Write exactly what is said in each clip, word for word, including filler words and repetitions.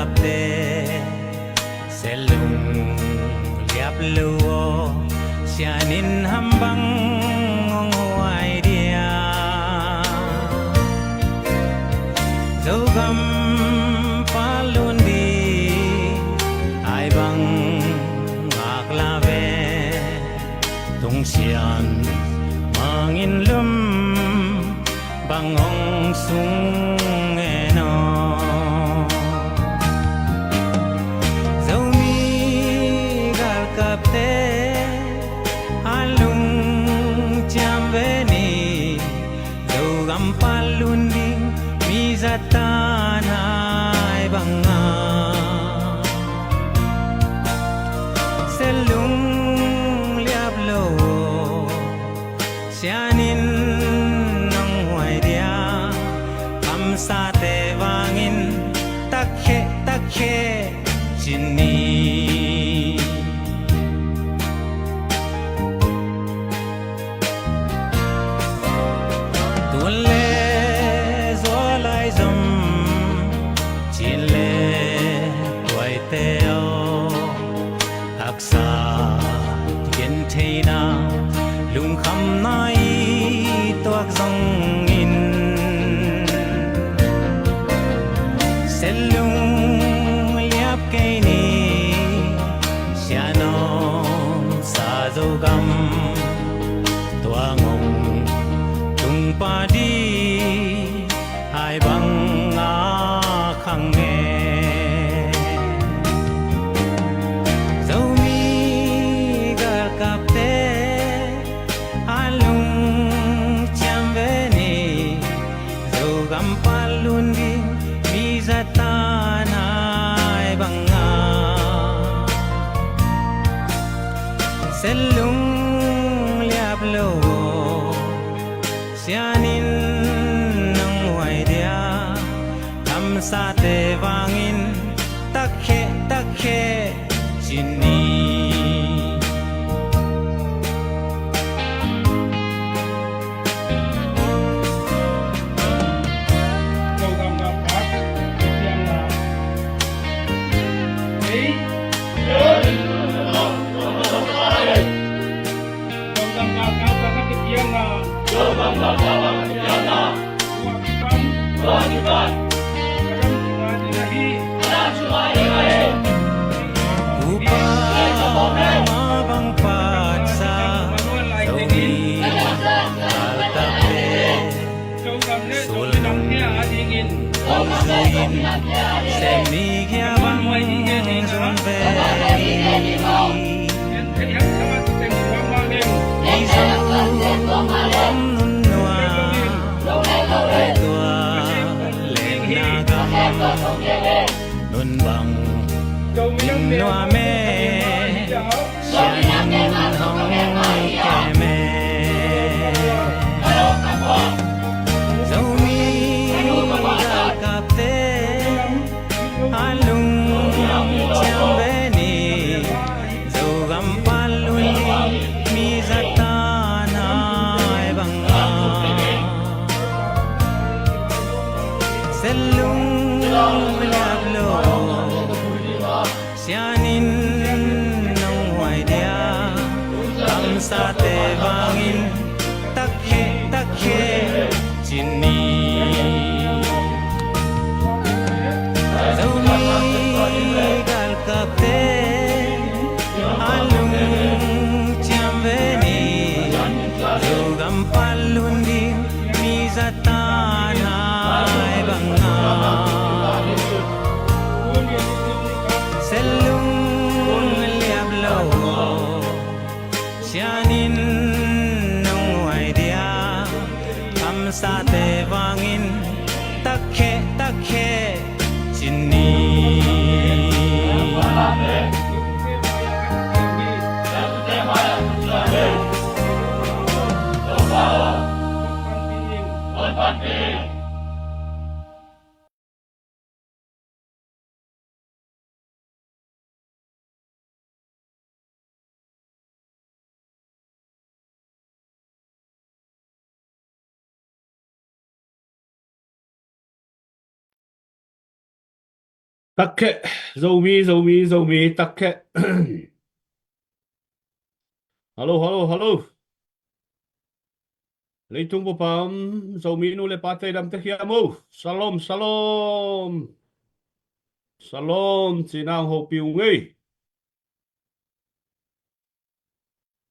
Galkapte, Sellung liap lo aw, sian in ham bang hong huai dia? Zogam palun di ai bang ngak la ve, tungsian mangin lum bang hong sung en aw. Zomi galkapte, a lungciam ve ni, Zogam palun ding mi zatan ai banga. Sellung liap lo aw, sian in hong huai dia? Kamsate vangin takhe takhe ci ni. Tun le zual ai zom, cin le tuaite aw, haksa gentheihna, lungkhamna i tuak zongin, Sellung liap kei ni, sian aw sa Zogam, tua ngong tung pa di ai bang a khang e. Zomi galkapte, a lungciam ve ni, Zogam palun ding mi zatan ai banga. Sellung liap lo aw, sian in hong huai dia? Kamsate vangin takhe takhe ci ni. Upa ma bang patsa, Zomi galkapte, sulnung hong zuin, semni kia bang zun ve ni. Mizo om nunua, tua lengna gam nun bang in nuam e, sian in hong kem e. Zomi galkapte, a lungciam ve ni, Zogam palun ding mi zatan ai banga. Sellung liap lo aw, sian in hong huai dia? Kamsate vangin takhe takhe ci ni. Zomi galkapte, a lungciam ve ni, Zogam palun ding mi zatan ai banga. Sellung liap lo aw, sian in hong huai dia? Kamsate vang Takheh, Zomi, Zomi, Zomi, takheh. Hallo, hallo, hallo. Leitung bup a om Zomi nu le pate, dam tek hiam o? Shalom, shalom. Shalom cih nang hopih ung ei.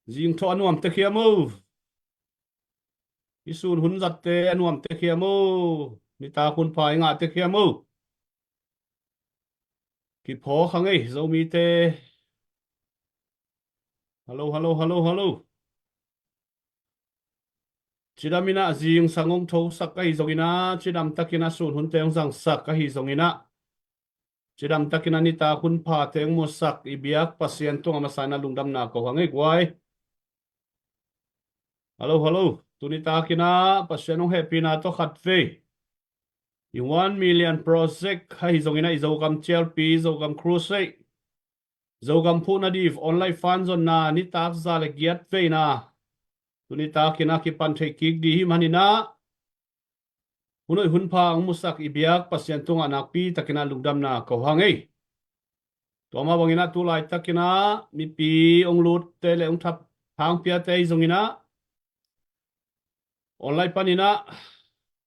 Zing tawh a nuam tek hiam o? I sun hun zatte a nuam tek hiam o? Nitak hun pha i ngah tek hiam o? Kiphawk hang ei, Zomite. Hallo, hallo, hallo, hallo. Cidam in ah zingsang hong thosak ahi zongin ah, cidam takin ah sun hunte hong zangsak ahi zongin ah, cidam takin ah nitak hun phate hong musak i biak Pasian tungah masa in ah lungdamna ko hang ei guai. Hallo, hallo. Tuni takin ah Pasian hong hehpihna tawh khatvei i One Million Project ahi zongin ah, i Zogam Chialpi, Zogam Crusade, Zogam phuhna ding online fund zonna nitak za le giat veina tuni takin ah kipan thei kik ding hi manin ah, hun hoih hun pha hong musak i biak Pasian tungah nakpi takin ah lungdamna ko hang ei. Tua mah bangin ah tu laitakin ah mipi hong lutte le hong thap thangpiate ahi zongin ah, online panin ah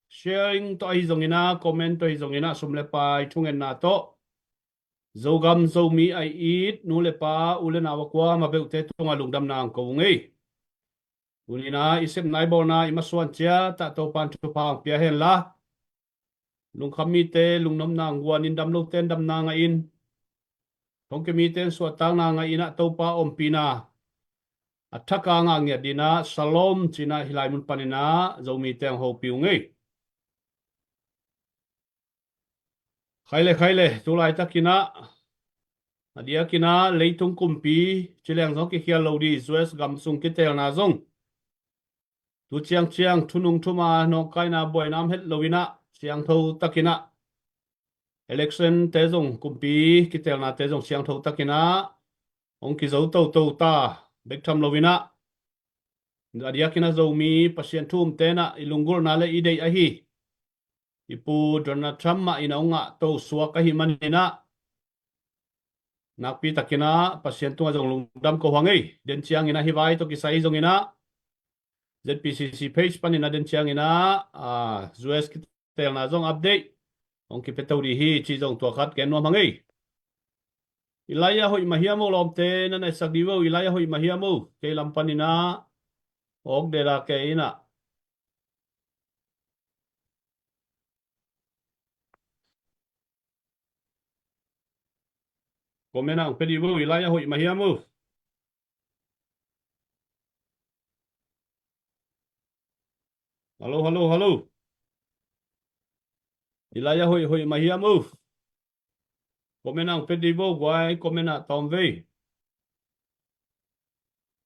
sharing tawh ahi zongin ah, comment tawh ahi zongin ah, sum le pai thungetna tawh Zogam Zomi a it nu le pa, u le nau a kuamah peuhte tungah lungdamna hong ko ung ei. Tuni in ah i sepna i bawlna i masuan ciatah Topan thupha hong pia hen la, lungkham mite lungnopna hong guan in, dam lote in damna ngah in, thongkia mite in suahtakna ngah in ah Topa ompihna a thak a ngah ngiat dingin ah Shalom ci-in ah hih lai mun panin ah Zomite hong hopih ung ei. Khai le, khai le, tu laitakin ah a diakin ah leitung kumpi ci leng zong kikhial lo ding, U S gam sung kiteelna zong tu ciangciang thunung thuma nawngkaina buaina om het loin ah, siangtho takin ah election te zong, kumpi kiteelnate zong siangtho takin ah hong kizo toto ta, bek tham loin ah. A diakin ah Zomi Pasian thu umte in ah i lunggulhna le i deih ahi i Pu Donald Trump mah in ah hong ngah to suak ahih manin ah, nakpi takin ah Pasian tungah zong lungdam ko hang ei. Den ciangin ah hih vai tawh kisai zongin ah Z P C C page panin ah den ciangin ah, ah, U S kiteelna zong update hong kipia to ding hi cih zong tua khat gen nuam hang ei. I lai-ah hoih mah hiam o lawmte, na naisak dih vo, i lai-ah hoih mah hiam o, kei lam panin ah awk deda kei in ah. Comment ah hong pia dih vo, i lai-ah hoih mah hiam o. Hallo, hallo, hallo. I lai-ah hoih, hoih mah hiam o. Comment ah hong pia dih vo guai, comment ah tawm vei.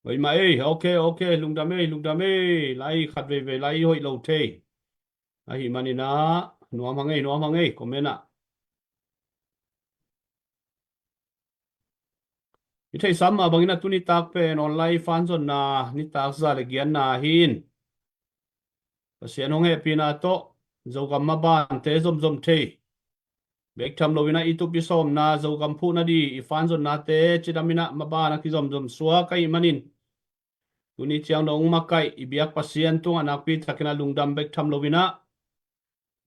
Hoih mah ei, ok, ok, lungdam ei, lungdam ei, lai khat veivei lai hoih lo thei. Ahih manin ah, nuam hang ei, nuam hang ei, comment ah. I theihsa mah bangin ah tuni tak pen online fund zonna nitak za le giatna hi in, Pasian hong hehpihna tawh Zogam mabante zomzom thei, bek tham loin ah i tup i sawmna Zogam phuhna ding i fund zonnate cidam in ah maban a kizomzom suak ahih manin, tuni ciang dong makaih i biak Pasian tungah nakpi takin ah lungdam bek tham loin ah,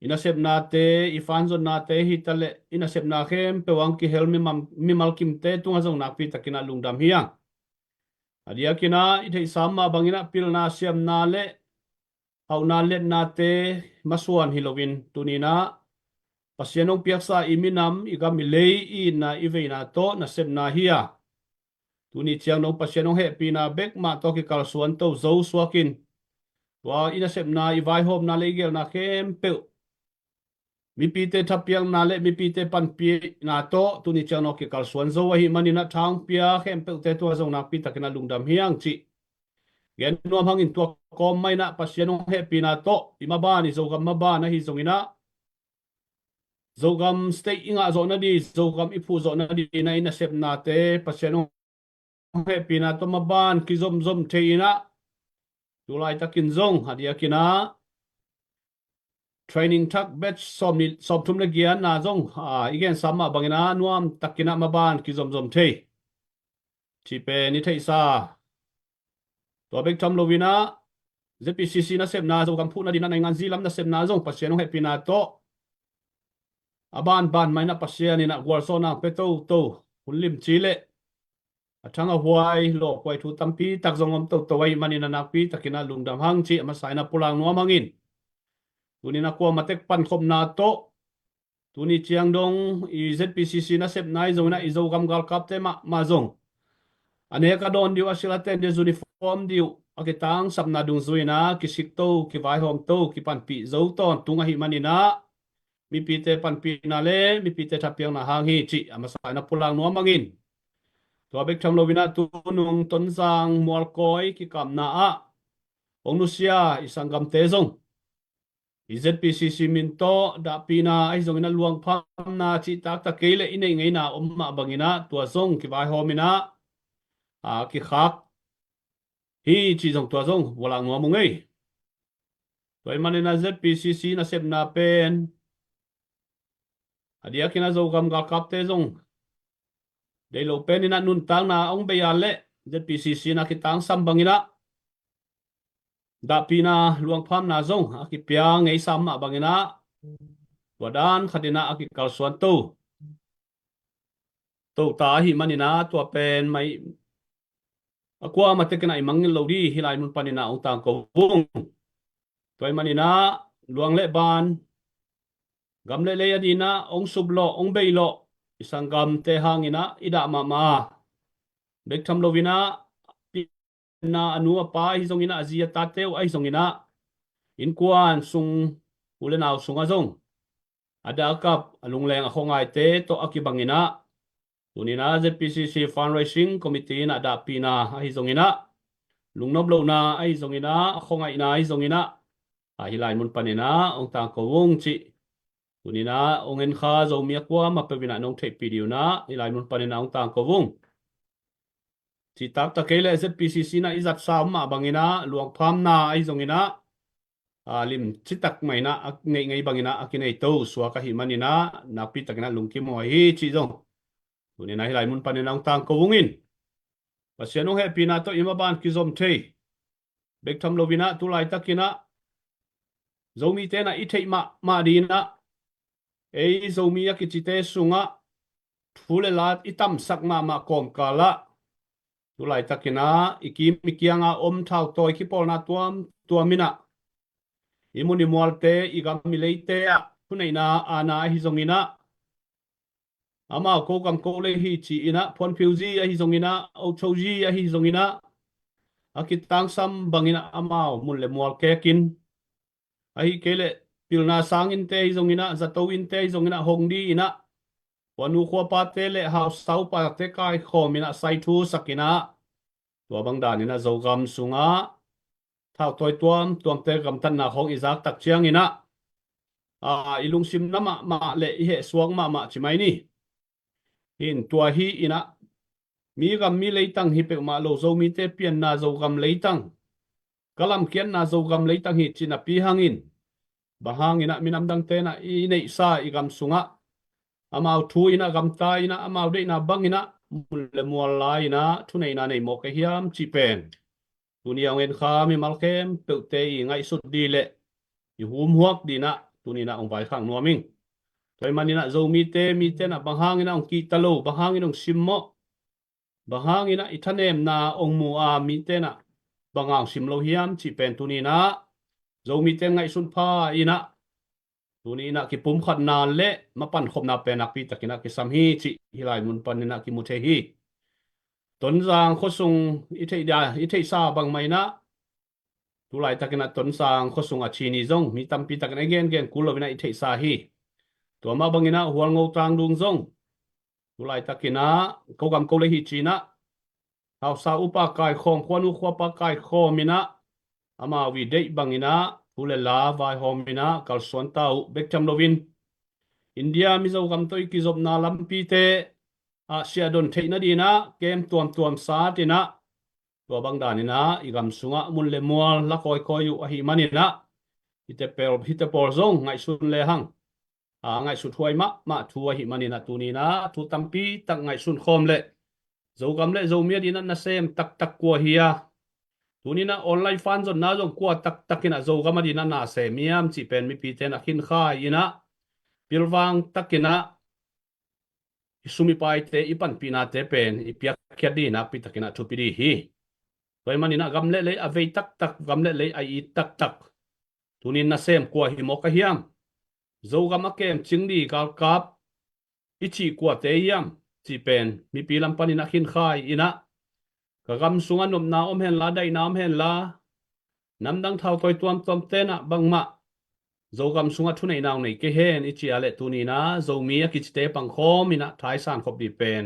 i nasepnate, i fund zonnate hi taleh i nasepna khempeuh ah hong kihel mimal, mimal kimte tungah zong nakpi takin ah lungdam hi hang. A diakin ah i theihsa mah bangin ah pilna siamna le hauhna liatnate masuan hi loin, tuni in ah Pasian hong piaksa i minam, i gam, i lei, i itna, i veina tawh nasepna hi a, tuni ciang dong Pasian hong hehpihna bek mah tawh kikalsuan to zo suak in, tua i nasepna, i vaihawmna le i geelna khempeuh mipite thapiakna le mipite panpihna tawh tuni ciang dong kikalsuan zo ahih manin ah, thangpia khempeuhte tungah zong nakpi takin ah lungdam hi hang cih gen nuam hangin, tua kawm mah in ah Pasian hong hehpihna tawh i maban, i Zogam maban ahi zongin ah, Zogam state i ngah zawh nading, Zogam i phuh zawh nading in ah i nasepnate Pasian hong hehpihna tawh maban kizomzom thei in ah, tu laitakin zong a diakin ah training thak batch sawm nih, sawm thum le giatna zong, ah, i gensa mah bangin ah nuam takin ah maban kizomzom thei cih pen i theihsa. Tua bek tham loin ah Z P C C nasepna, Zogam phuhna dingin ah naingan zi lam nasepna zong Pasian hong hehpihna tawh a banban mah in ah Pasian in ah gualzawhna hong pia toto, hun limci le a thang a huai, lawhhuai thu tampi tak zong om toto ahih manin ah nakpi takin ah lungdam hang cih a masa in ah pulak nuam hang in. Tuni in ah kuamah tek pankhopna tawh, tuni ciang dong i Z P C C nasepna ahi zongin ah i Zogam galkapte mahmah zong a nek a dawn ding uh, a silh a ten ding uh, uniform ding uh a kitangsapna dungzui in ah kisik to, kivaihawm to, kipanpih zo tawntung ahih manin ah mipite panpihna le mipite thapiakna hang hi cih a masa in ah pulak nuam hang in. Tua bek tham loin ah tunung Tonzang mualkawi kikapna ah hong nusia i sanggamte zong i Z P C C min tawh dahpihna ahi zongin ah luangphamna cih taktak kei leh i neih ngeina om mah bangin ah tua zong kivaihawm in ah, a, kikhak hi cih zong tua zong pulak nuam ung ei. Tua ahih manin ah Z P C C nasepna pen a diakin ah Zogam galkapte zong deih lo pen in ah nuntakna hong bei a leh Z P C C in ah kitangsam bangin ah dahpihna luangphamna zong a kipia ngeisam mah bangin ah tua dan khat in ah a kikalsuan to, to ta ahih manin ah tua pen mah a kuamah tek in ah i mangngilh lo ding hih lai mun panin ah hong tangko ung. Tua ahih manin ah luang le ban, gam le lei adingin ah hong suplawh, hong beilawh i sanggamte hangin ah i dah mahmah a, bek tham loin ah na a nu a pa ahi zongin ah, a zi a tate uh ahi zongin ah, innkuan sung, u le nau sungah zong a dah a kap, a lungleng a khuangaite tawh a kibangin ah, tuni in ah Z P C C Fundraising Committee in ah dahpihna ahi zongin ah, lungnop lohna ahi zongin ah, a khuangaihna ahi zongin ah, a hih lai mun panin ah hong tangko ung cih tuni in ah hong en kha Zomi a kuamah peuh in ah nong theihpih ding un ah hih lai mun panin ah hong tangko ung. Cih taktak kei leh Z P C C in ah i zatsa om mah bangin ah luangphamna ahi zongin ah, a, lim citak mah in ah a neih ngei bangin ah a kinei to suak ahih manin ah nakpi takin ah lungkim huai hi cih zong tuni in ah hih lai mun panin ah hong tangko ung in. Pasian hong hehpihna tawh i maban kizom thei, bek tham loin ah tu laitakin ah Zomite in ah i theih mahmah dingin ah ei Zomi a kicite sungah thu le la i tamsak mahmah kawmkal ah tu laitakin ah i kim i kiang a om thautawi kipawlna tuamtuam in ah i mun i mualte, i gam i leite ah thuneihna aana ahi zongin ah, amau ko gam ko lei hi ci-in ah phuanphiu zi ahi zongin ah, otho zi ahi zongin ah, a kitangsam bangin ah amau mun le mual kekin, ahih kei leh pilna sang innte ahi zongin ah, zato innte ahi zongin ah, hong ding in ah, khuanu khuapate le hausa upate kaikhawm in ah sai thu sak in ah, tua bang danin ah Zogam sungah thautawi tuamtuamte gamtatna khawng i zak tak ciangin ah, a, i lungsimna mahmah le i hehsuak mahmah ci mai ni. Hin tua hi in ah, mi gam mi leitang hi peuhmah lo, Zomite pianna Zogam leitang, ka lamkiatna Zogam leitang hi cih napi hangin, bang hangin ah minam dangte in ah i neihsa i gam sungah amau thu in ah, gamta in ah, amau deihna bangin ah mun le mual la-in ah thuneihna nei mawk ka hiam cih pen tuni a hong en kha mimal khempeuhte i ngaihsut ding le i humhuak dingin ah tuni in ah hong vaikhak nuam ing. Tua ahih manin ah Zomite, mite in ah bang hangin ah hong kihta lo, bang hangin hong simmawh, bang hangin ah i thanemna hong mu a, mite in ah bang hang sim lo hiam cih pen tuni in ah Zomite ngaihsun pha in ah, tuni in ah kipumkhatna le mapankhopna pen nakpi takin ah kisam hi cih hih lai mun panin ah kimu thei hi. Tonzang khuasung i theih dia, i theihsa bangmah in ah, tu laitakin ah Tonzang khuasung a ci ni zong mi tampi takin a gengen kul lo in ah i theihsa hi. Tua mah bangin ah Hualngo tangdung zong tu laitakin ah ko gam ko lei hi ci-in ah hausa upa kaikhawm, khuanu khuapa kaikhawm in ah, amau i deih bangin ah thu le la vaihawm in ah kalsuan ta uh, bek tham loin India Mizo gam tawh i kizopna lampite ah siahdon theih nadingin ah kem tuamtuam sat in ah, tua bang danin ah i gam sungah mun le mual la kawikawi uh ahih manin ah, Hite pawl, hite pawl zong ngaihsun lehang a ngaihsut huai mahmah thu ahih manin ah tuni-in ah thu tampi tak ngaihsun khawm leh Zogam le Zomi a dingin ah nasem taktak kua hi a, tuni-in ah online fanzonna zong kua taktak in ah Zogam a dingin ah nasem hiam cih pen mipite in ah khinkhai in ah pilvang takin ah i sum i paite i panpihnate pen i piakkhiat ding nakpi takin ah thupi ding hi. Tua ahih manin ah gam le lei a vei taktak, gam le lei a it taktak, tuni-in nasem kua hi mawk a hiam? Zogam a kemcing ding galkap i cih kuate hiam cih pen mipi lam panin ah khinkhai in ah ka gam sungah nopna om henla, daihna om henla, namdang thautawi tuamtuamte in ah bangmah Zogam sungah thuneihna hong nei kei hen i cih a leh tuni-in ah Zomi a kicite pangkhawm in ah thaisan khop ding pen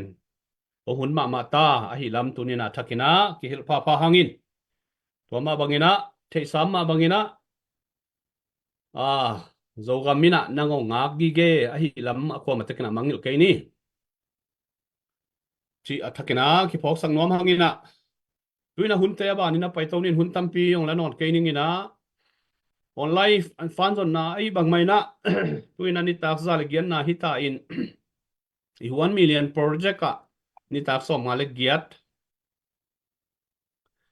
hong hun mahmah ta ahih lam tuni-in ah thakin ah kihilh phapha hangin, tua mah bangin ah, theihsa mah bangin ah, a, Zogam in ah nang hong ngak gige ahih lam a kuamah takin ah mangngilh kei ni. Cih a thakin ah kiphawksak nuam hangin ah, tu-in ah hunte a banin ah paito ning, hun tampi hong la nawn kei ning in ah, online fanzonna ahih bang mah in ah, tu-in ah nitak za le giatna hi ta in, i One Million Project ah nitak sawmnga le giat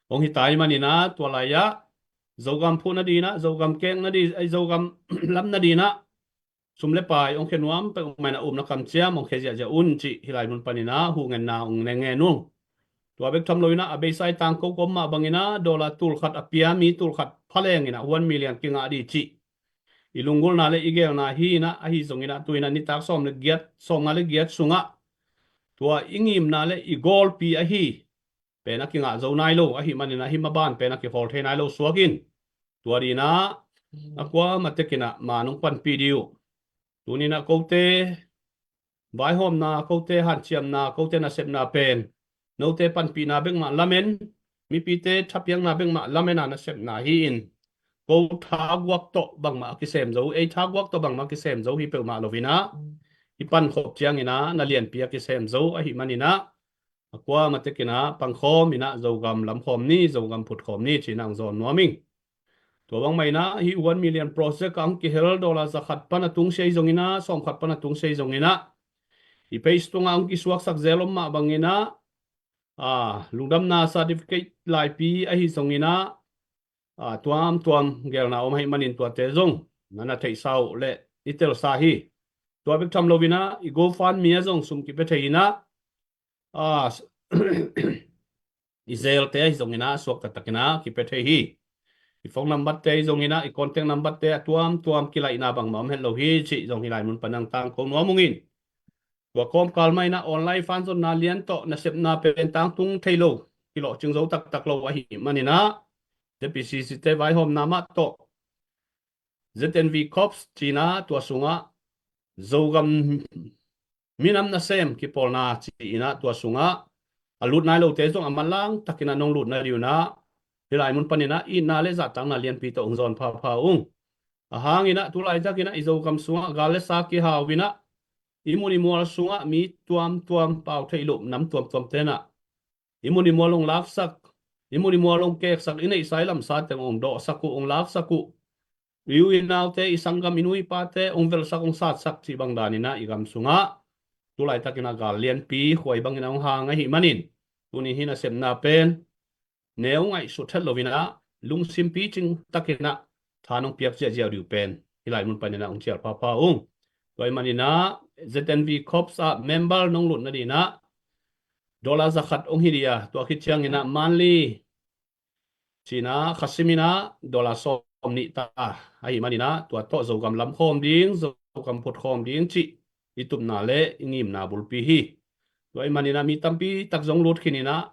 hong hi ta ahih manin ah, tua lai-ah Zogam phuh nadingin ah, Zogam kek nading, ai, Zogam lam nadingin ah sum le pai hong khia nuam peuhmah in ah, upna kamciam hong khia ziahziah un cih hih lai mun panin ah huh ngenna hong ngen ngen ung. Tua bek tham loin ah, a beisa i tangko kawm mah bangin ah, dollar tul khat a pia mi tul khat phaleng in ah One Million kingah ding cih i lunggulhna le i geelna hi in ah, ahi zongin ah tu-in ah nitak sawm le giat, sawmnga le giat sungah tua i ngimna le i gawlpi ahi pen a kingah zo nai lo ahih manin ah, hih maban pen a kikhawl thei nai lo suak in, tua dingin ah a kuamah takin ah man hong panpih ding uh. Tuni-in ah kote vaihawmna, kote hanciamna, kote nasepna pen note panpihna bek mah lamen, mipite thapiakna bek mah lamen a nasepna hi in, ko thaguak tawh bangmah a kisem zo, ei thaguak tawh bangmah a kisem zo hi peuhmah loin ah, i pankhop ciangin ah na lianpi a kisem zo ahih manin ah, a kuamah takin ah pangkhawm in ah Zogam lamkhawm ni, Zogam phutkhawm ni cih in ah hong zawn nuam ing. Tua bang mah in ah, hih One Million Project ah hong kihel dollar za khat pan a tungsiah hi zongin ah, sawm khat pan a tungsiah hi zongin ah, i page tungah hong kisuaksak zel om mah bangin ah, a, lungdamna certificate laipi ahi zongin ah, a, tuamtuam geelna om ahih manin tuate zong na na theihsa uh leh i telsa hi. Tua bek tham loin ah, i GoFundMe ah zong sum kipia thei in ah, a, i Zelle-te ahi zongin ah suak taktakin ah kipia thei hi. I phone number-te ahi zongin ah, i contact number-te a tuamtuam kilaihna bangmah om het lo hi cih zong hih lai mun pan hong tangko nuam ung in. Tua kawmkal mah in ah online fanzonna lian tawh nasepna pen tangtung thei lo, kilawhcing zo taktak lo ahih manin ah, ZPCC-te vaihawmna mah tawh ZNV Corps ci-in ah tua sungah Zogam minam nasem kipawlna ci-in ah tua sungah a lut nai lote zong a manlang takin ah nong lut nading un ah, hih lai mun panin ah itna le zahtakna lianpi tawh hong zawn phapha ung. A hangin ah tu laitakin ah i Zogam sungah gal le sa kihau in ah, i mun i mual sungah mi tuamtuam pau theih loh nam tuamtuamte in ah i mun i mual hong laksak, i mun i mual hong keksak, i neihsa i lamsa teng hong dawhsak uh, hong laksak uh, i u i naute, i sanggam, i nu i pate hong velsak, hong satsak cih bang danin ah i gam sungah tu laitakin ah gal lianpi khuai bangin ah hong hang ahih manin, tuni hih nasepna pen neu ngaihsut het loin ah, lungsim picing takin ah tha nong piak ziahziah ding uh pen hih lai mun panin ah hong cial phapha ung. Tua ahih manin ah ZNV Corps ah member nong lut nading ah dollar za khat hong hi ding a, tua khit ciangin ah monthly ci-in ah kha simin ah dollar sawm nih ta ahih manin ah, tua tawh Zogam lamkhawm ding, Zogam phutkhawm ding cih i tupna le i ngimna bulpi hi. Tua ahih manin ah mi tampi tak zong lut khin in ah,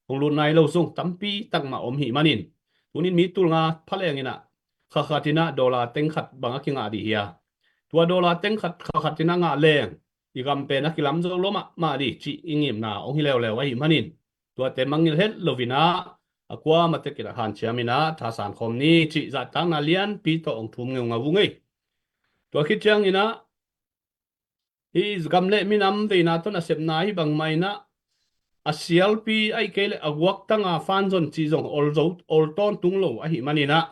hong lut nai lo zong tampi tak mah om ahih manin, tunin mi tul nga phaleng in ah kha khat in ah dollar teng khat bang a kingah ding hi a, tua dollar teng khat kha khat in ah ngah leng i gam pen a kilam zo lo mahmah ding cih i ngimna hong hi leuleu ahih manin, tuate mangngilh het loin ah, a kuamah takin ah hanciam in ah thasan khawm ni cih zahtakna lianpi tawh hong thum ngeungau ung ei. Tua khit ciangin ah, hih gam le minam veina tawh nasepna ahi bang mah in ah, a sialpi ahih kei leh a guaktanga fanzon cih zong ol zo, ol tawntung lo ahih manin ah,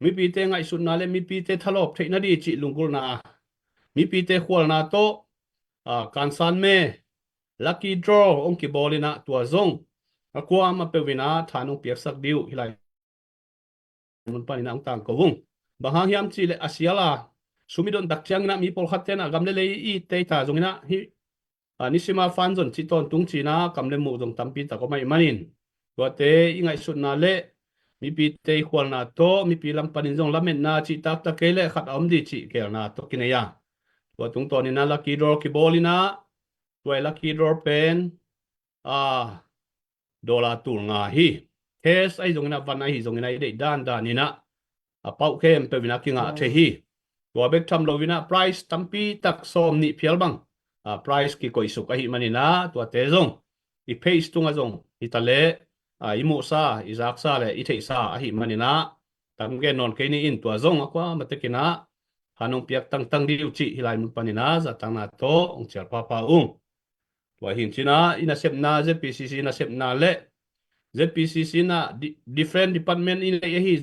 mipite ngaihsutna le mipite thalawp theihna di cih lunggulhna, mipite khualna tawh, a, kansan me, lucky draw hong kibawl inah tua zong a kuamah peuh inah tha nong piaksak di uh hih lai mun paninah hong tangko ung. Bang hang hiam cihleh a siala sum i don tak cianginah mi pawlkhat tenah gam le lei i tei ta zonginah hih, a, nisima fan zon cih tawntung cinah kam le muh zong tampi tak om ahih manin, tuate i ngaihsutna le mipite i khualna tawh mipi lam panin zong lametna cih taktak kei le khat a om di cih gelna tawh kinei a, tua tungtawninah lucky draw kibawl inah, tua i lucky draw pen, a, dollar tul nga hi. Cash ahi zonginah, van ahi zonginah, i deih dandaninah a pauh khempeuh inah kingah thei hi. Tua bek tham loinah prize tampi tak sawm nih phial bang, a, prize kikoihsuk ahih maninah tuate zong i page tungah zong hi ta leh, a, i muhsa, i zaksa le i theihsa ahih maninah tam gen nawn kei ni in, tua zong a kuamah tekinah tha nong piak tangtang di uh cih hih lai mun paninah zahtakna tawh hong cial phapha ung. Tua hi cinah i nasepna, Z P C C nasepna le Z P C C inah di-, different department i neih ahi,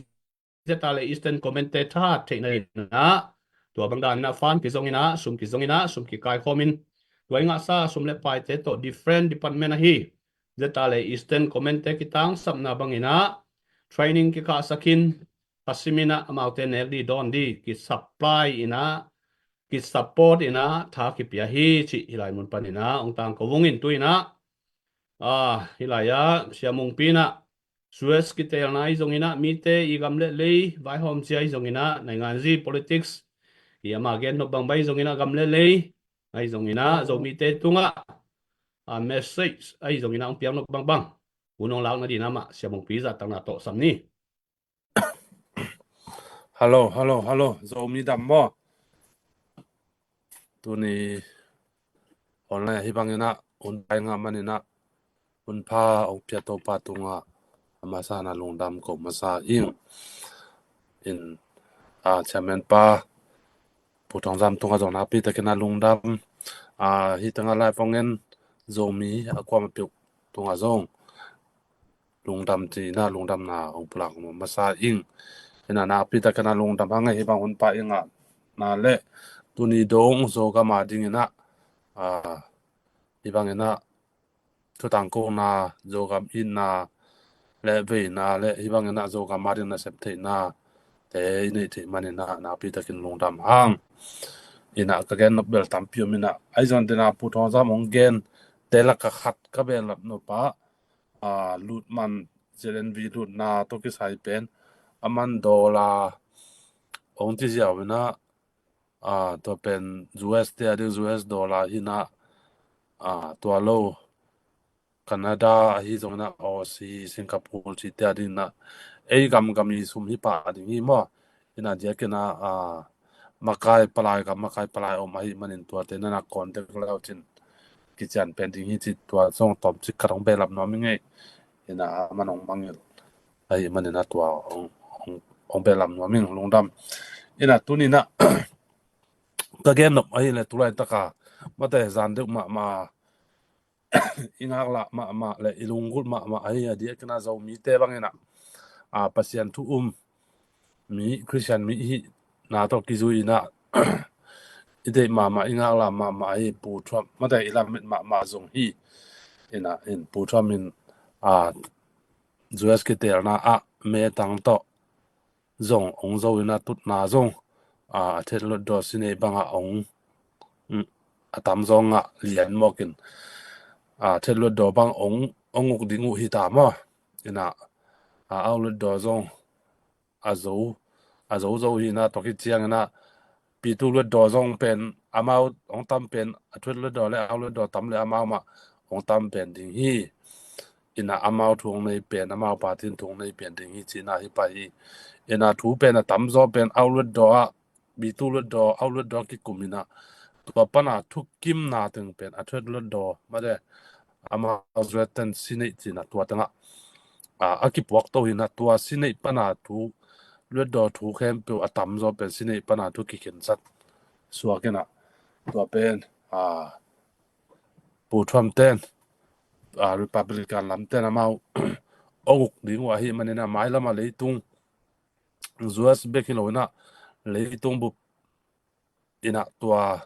Zeta le Eastern Command te thahat theihna dinah tua bang daninah fan kizonginah, sum kizonginah, sum kikaikhawmin, tua i ngahsa sum le paite tawh different department ahi Zeta le Eastern Command te kitangsapna banginah training kikhahsakin, khasim inah amaute nek di dawn di kisupply inah, kisupport inah tha kipia hi cih hih lai mun paninah hong tangko ung in, tu inah, a, hih lai-ah Sia Mungpi inah Suez kiteelna ahi zonginah, mite i gam le lei vaihawm cia ahi zonginah, nainganzi politics i ama gen nop bangbang ahi zonginah, gam le lei ahi zonginah, Zomite tungah, a, message ahi zonginah hong piak nop bangbang hun hong lakna dinah mah Sia Mungpi zahtakna tawh sam ni. Hello, hello, hello. Zomi dam maw? Tuni online ahi banginah hun pai ngah maninah hun pha hong pia Topa tungah a masa na lungdam ko masa ing. In, a, chairman pa Pu Thawng Zam tungah zong nakpi takinah lungdam. A, hih tengah live hong en Zomi a kuamah peuh tungah zong lungdam cinah lungdamna hong pulak masa ing. Inah nakpi takinah lungdam hang e, hih bang hun pha i ngahna le tuni dong Zogam a dinginah, a, hih banginah thutangkona, Zogam itna le veina le hih banginah Zogam a ding nasep theihna te i neih theih maninah nakpi takin lungdam hang. Inah ka gen nop bel tampi om inah, ahi zong dinah Pu Thawng Zam hong gen te lak a khat ka behlap nop ah, a, lutman Z N V lutna tawh kisai pen a man dollar hong ci ziau inah, a, tua pen U S te a ding U S dollar hinah, a, tua lo Canada ahi zonginah Aussie, Singapore cihte a dinginah ei gamgam i sum hi pah a ding hi maw? Inah diakinah, a, makai palai gam, makai palai om ahih manin tuate na nak contact le uh cin kician pen ding hi cih tua zong tawmcik khat hong behlap nuam ing ei. Inah a man hong mangngilh ahih maninah tua hong, hong, hong behlap nuam ing, lungdam. Inah tuninah ka gen nop ahih leh tulaitak a mate zan deuh mahmah i ngaklah mahmah le i lunggulh mahmah ahi a diakinah Zomite banginah, a, Pasian thu um mi, Khristian mi i hihna tawh kizui inah i deih mahmah, i ngaklah mahmah ahi Pu Trump mate i lamet mahmah zong hi. Inah in Pu Trump in, a, U S kiteelna ah metang tawh zong hong zo inah tutna zong, a, a thet luatdaw si neih bangah hong, mm, a tamzaw ngah lian mawkin, a, thet luatdaw bang hong, hong uk ding uh hi ta maw? Inah, a, au luatdaw zong a zo, a zo zo hinah tua khit cianginah P two luatdaw zong pen amau hong tam pen, a thet luatdaw le au luatdaw tam le amau mah hong tam pen ding hi. Inah amau thu hong nei pen, amau party in thu hong nei pen ding hi cihna hi pah hi. Inah thu pen a tamzaw pen au luatdaw ah, P two luatdaw, au luatdaw kikum inah tua pana thukimna teng pen a thet luatdaw mate amau zuaten si neih cinah tua tengah, a, a kipuak to hinah tua si neih pana thu luatdaw thu khempeuh a tamzaw pen si neih pana thu kikhensat suak inah tua pen, a, Pu Trump ten, a, Republican lam ten amau hong uk ding uh ahih maninah mailam a leitung U S bek hi lo inah leitung bup inah tua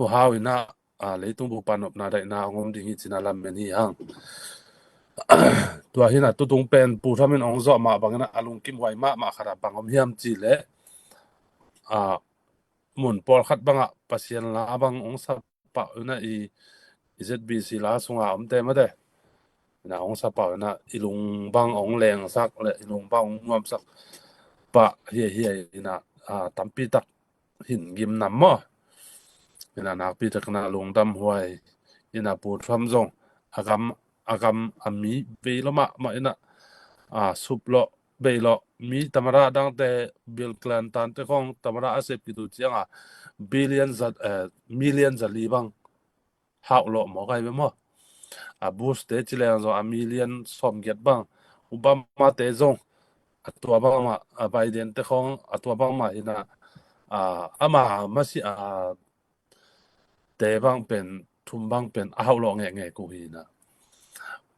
uhau inah, a, leitung bup panopna daihna hong om ding hi cina lamen hi hang. Tua hinah tutung pen Pu Trump in hong zawh mah bangin ah a lungkim huai mahmah khat ah bang om hiam cih leh, a, mun pawlkhat bangah Pasian la bang hong sapah inah i, i Z B C la sunga omte mate inah hong sapah inah i lung bang hong lengsak le i lung bang hong nuamsak pah hiaihiai inah, a, tampi tak hin gimnam maw. Inah nakpi tak inah lungdam huai inah Pu Trump zong a gam, a gam a mi vei lo mahmah inah, a, sup lo vei lo mi tamada dangte Bill Clinton te khong tamada a sep kituh cianga billion za, eh, million za li bang hauh lo maw kai ve maw. A Bush te ci leng zong a million sawmgiat bang, Obama te zong a tua bang mah, a Biden te khong a tua bang mah inah, a, ama masi a te bang pen thum bang pen a hauh lo ngehngeh uh hi inah.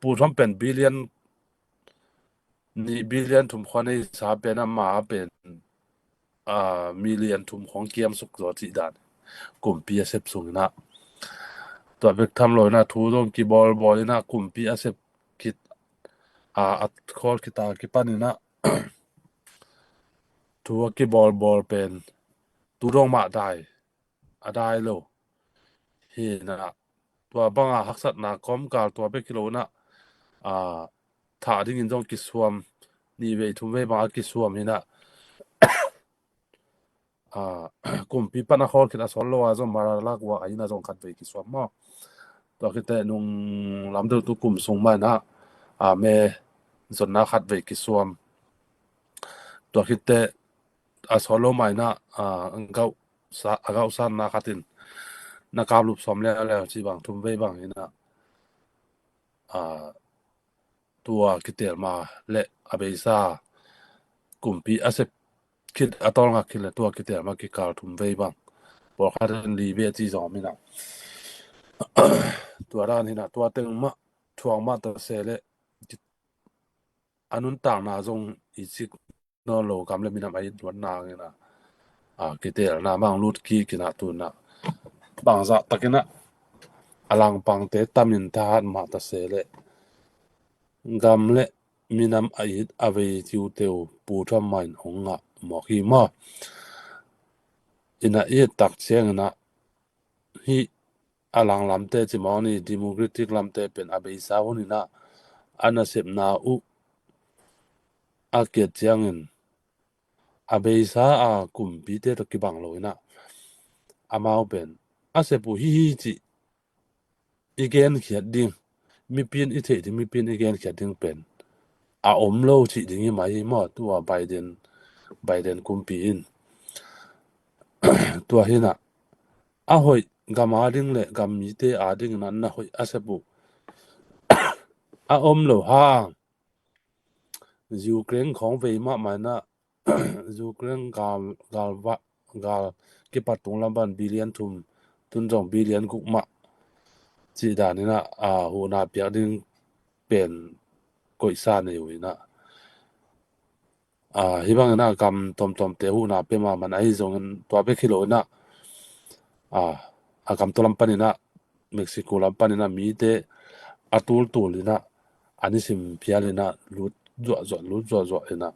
Pu Trump pen billion nih billion thum khua nei sa pen ama pen, a, million thum khong kiamsuk zaw cih dan kumpi a sep sung inah. Tua bek tham lo inah thu zong kibawlbawl inah kumpi a sep khit, a, a khawl khit a kipan inah thu a kibawlbawl pen tu dong mah dai a dai lo hi inah. Tua banga haksatna kawmkal tua bek hi lo inah, a, thah dingin zong kisuam, nih vei thum vei bang a kisuam hi inah, a, kumpi pan a khawl khit a sawl lo a zong Mar-a-Lago a inah zong khat vei kisuam maw. Tua khit teh nung lam deuh tu kum sung mah inah, a, me zonna khat vei kisuam. Tua khit teh a sawl lo mah inah, a, gauh sa, a gauh sanna khat in na kaplup sawm leuleu ci bang thum vei bang inah, a, tua kitel ma le a beisa kumpi a sep khit a tawlngak khit le tua kitel ma kikal thum vei bang, pawlkhat in li vei a ci zong om inah. Tua dan hi inah tua teng mah thuak mah ta se le a nuntakna zong i cik nawn lo gam le minam a it luatna hang inah, a, kitelna mah hong lut kik inah tu inah bangzah tak inah a langpangte tam in thahat mah ta se le gam le minam a it a vei ciuteu Pu Trump mah in hong ngah mawk hi maw. Inah i et tak ciang inah hih a lang lamte ci mawk ni, Democratic lamte pen a beisa hun inah a nasepna uh a kiat ciangin a beisa a kumpite tawh kibang lo inah amau pen a sep uh hihi cih i genkhiat ding, mipi in i theih ding, mipi in i genkhiat ding pen a om lo cih ding hi mah hi maw. Tua Biden, Biden kumpi in tua hi inah a hoih gam a ding le gam mite a ding inah na hoih a sep uh a om lo hang Ukraine khawng vei mahmah inah Ukraine gal, gal va, gal kipat tung lam pan billion thum, tun zong billion guk mah cih dan inah, a, huhna piak ding pen koihsa nei uh inah. A, hih bang inah gam tomtomte huhna pia mahmah ahi zongin tua bek hi lo inah, a, a gam tua lam pan inah Mexico lam pan inah mite a tultul inah a nisim phial inah lut zuahzuah, lut zuahzuah inah.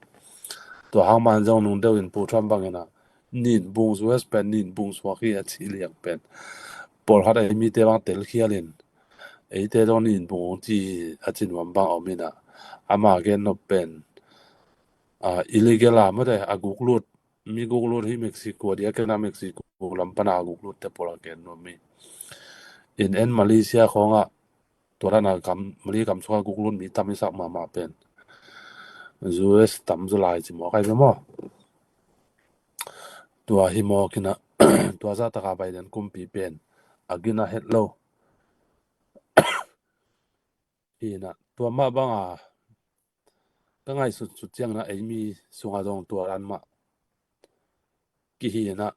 Tua hang man zong nung deuh in Pu Trump bang inah ninbung, U S pen ninbung suak hi a cih liang pen pawlkhat a ei mite bang telkhial in eite zong ninbung hong ci a ci nuam bang a om inah ama gen nop pen, a, illegal a mate a guk lut, mi guk lut hi Mexico a diak inah Mexico lam pan a guk lut te pawl a gen nuam hi. In en Malaysia khawngah tua dan a gam, Malay gam sungah guk lut mi tam i sak mahmah pen U S tam zaw lai ci mawk ahi ve maw. Tua hi mawk inah tua zah taka Biden kumpi pen a gina het lo hi inah tua mah banga ka ngaihsut sut ciang inah ei mi sungah zong tua dan mah kihi inah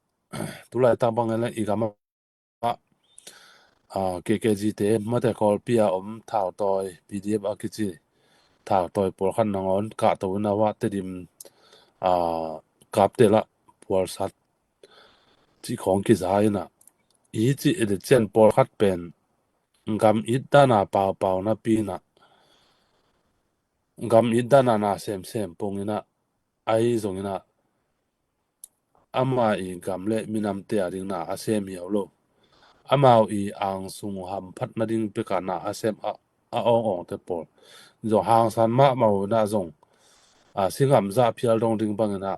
tulaitak bang inah i gam ah, a, K K G te mate Kawlpi a om thautawi P D F a kici thautawi pawlkhat nangawn kahto inah huah Tedim a, kapte lah pualsat cih khawng kiza inah, i cih i le cian pawlkhat pen gam it dana paupau napi inah, gam it dana na semsem pong inah, ahi zong inah ama i gam le minamte a ding na a sem hi lo. Amau i angsung hamphat nading peka na a sem a, a awngawngte pawl zong hangsan mahmah uh inah zong, a, singam zah phial dong ding bang inah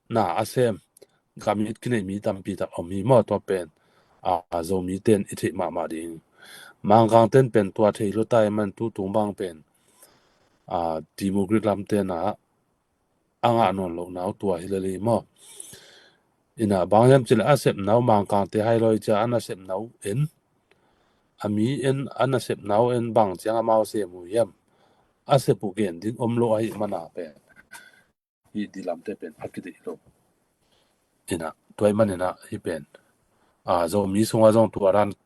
na a sem gam it kinei mi tampi tak om hi maw. Tua pen, a, Zomite in i theih mahmah ding. Mangkangte in pen tua thei lo tai man, tutung bang pen, a, Democrat lamte na a ngah nawn loh nau tua hi lel hi maw. Inah bang hiam cih le a sep nau, Mangkangte hai lawi cia a na sep nau en, a mi en, a na sep nau en bang ciang amau sem uh hiam, a sep uh gen ding om lo ahih mana pen hih di lamte pen a kideih lo. Inah tua ahih man inah hih pen, a, Zomi sungah zong tua dan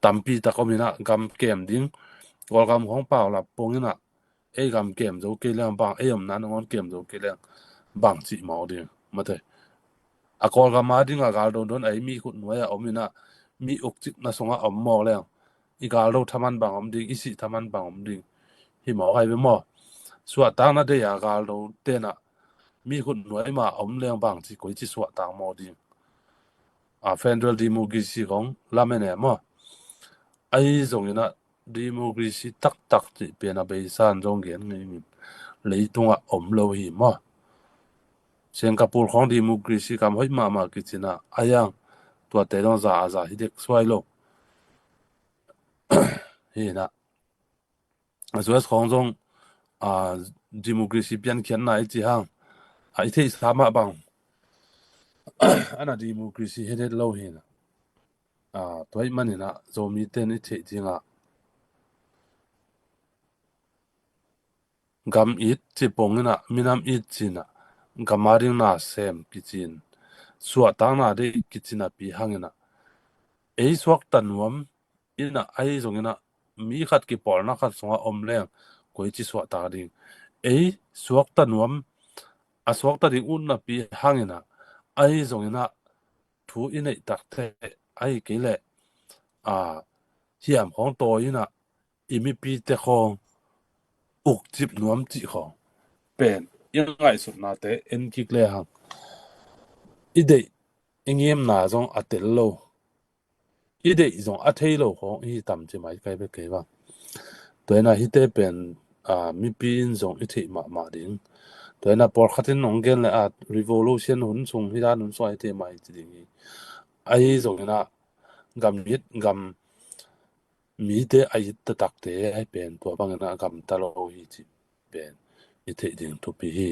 tampi tak om inah, gam kem ding, Kawlgam khawng paulap pong inah, ei gam kem zo kei leng bang, ei omna nangawn kem zo kei leng bang cih mawk ding, mate. A Kawlgam a ding a gal dondon a i mi khut nuai a om inah, mi ukcipna sungah om mawk leng, i gal do thaman bang om ding, i sih thaman bang om ding, hi mawk ai ve maw. Suahtakna dei a gal do tenah mi khut nuai ma om leng bang ci, koici suahtak mawk ding. A, federal democracy khawng lamen e maw. Ahi zong inah democracy taktak cih pen a beisa in zong gen ngei in, leitungah om lo hi maw. Singapore khawng democracy gam hoih mahmah kici inah, a yang tuate zong za a za hi dek suai lo. Hi inah, a, U S khawng zong, a, democracy piankhiatna i ci hang, a, i theihsa mah bang a na democracy het het lo hi inah, a, tua ahih man inah Zomite in i theih dingah gam it ci pong inah, minam it ci inah, gam a ding na sem kici in, suahtakna dei kici napi hang inah, ei suakta nuam inah, ahi zong inah mi khat kipawlna khat sungah om leng koici suahtak ding, ei suakta nuam, a suakta ding ut napi hang inah, ahi zong inah thu i neih takte, ahi kei leh, a, hiam khawng tawi inah, i mipite khawng ukcip nuam cih khawng pen i ngaihsutnate en kik le hang, i deih i ngiamna zong a tel lo, i deih zong a thei lo khawng i hi tam ci mai kai bek kei bang. Tua inah hihte pen, a, mipi in zong i theih mahmah ding. Tua inah pawlkhat in hong gen le, a, revolution hun sung, hi dan hun sung a hihte mah hi ci ding hi. Ahi zong inah gam it, gam mite a it taktakte ahi pen tua bang inah gamta lo hi cih pen i theih ding thupi hi.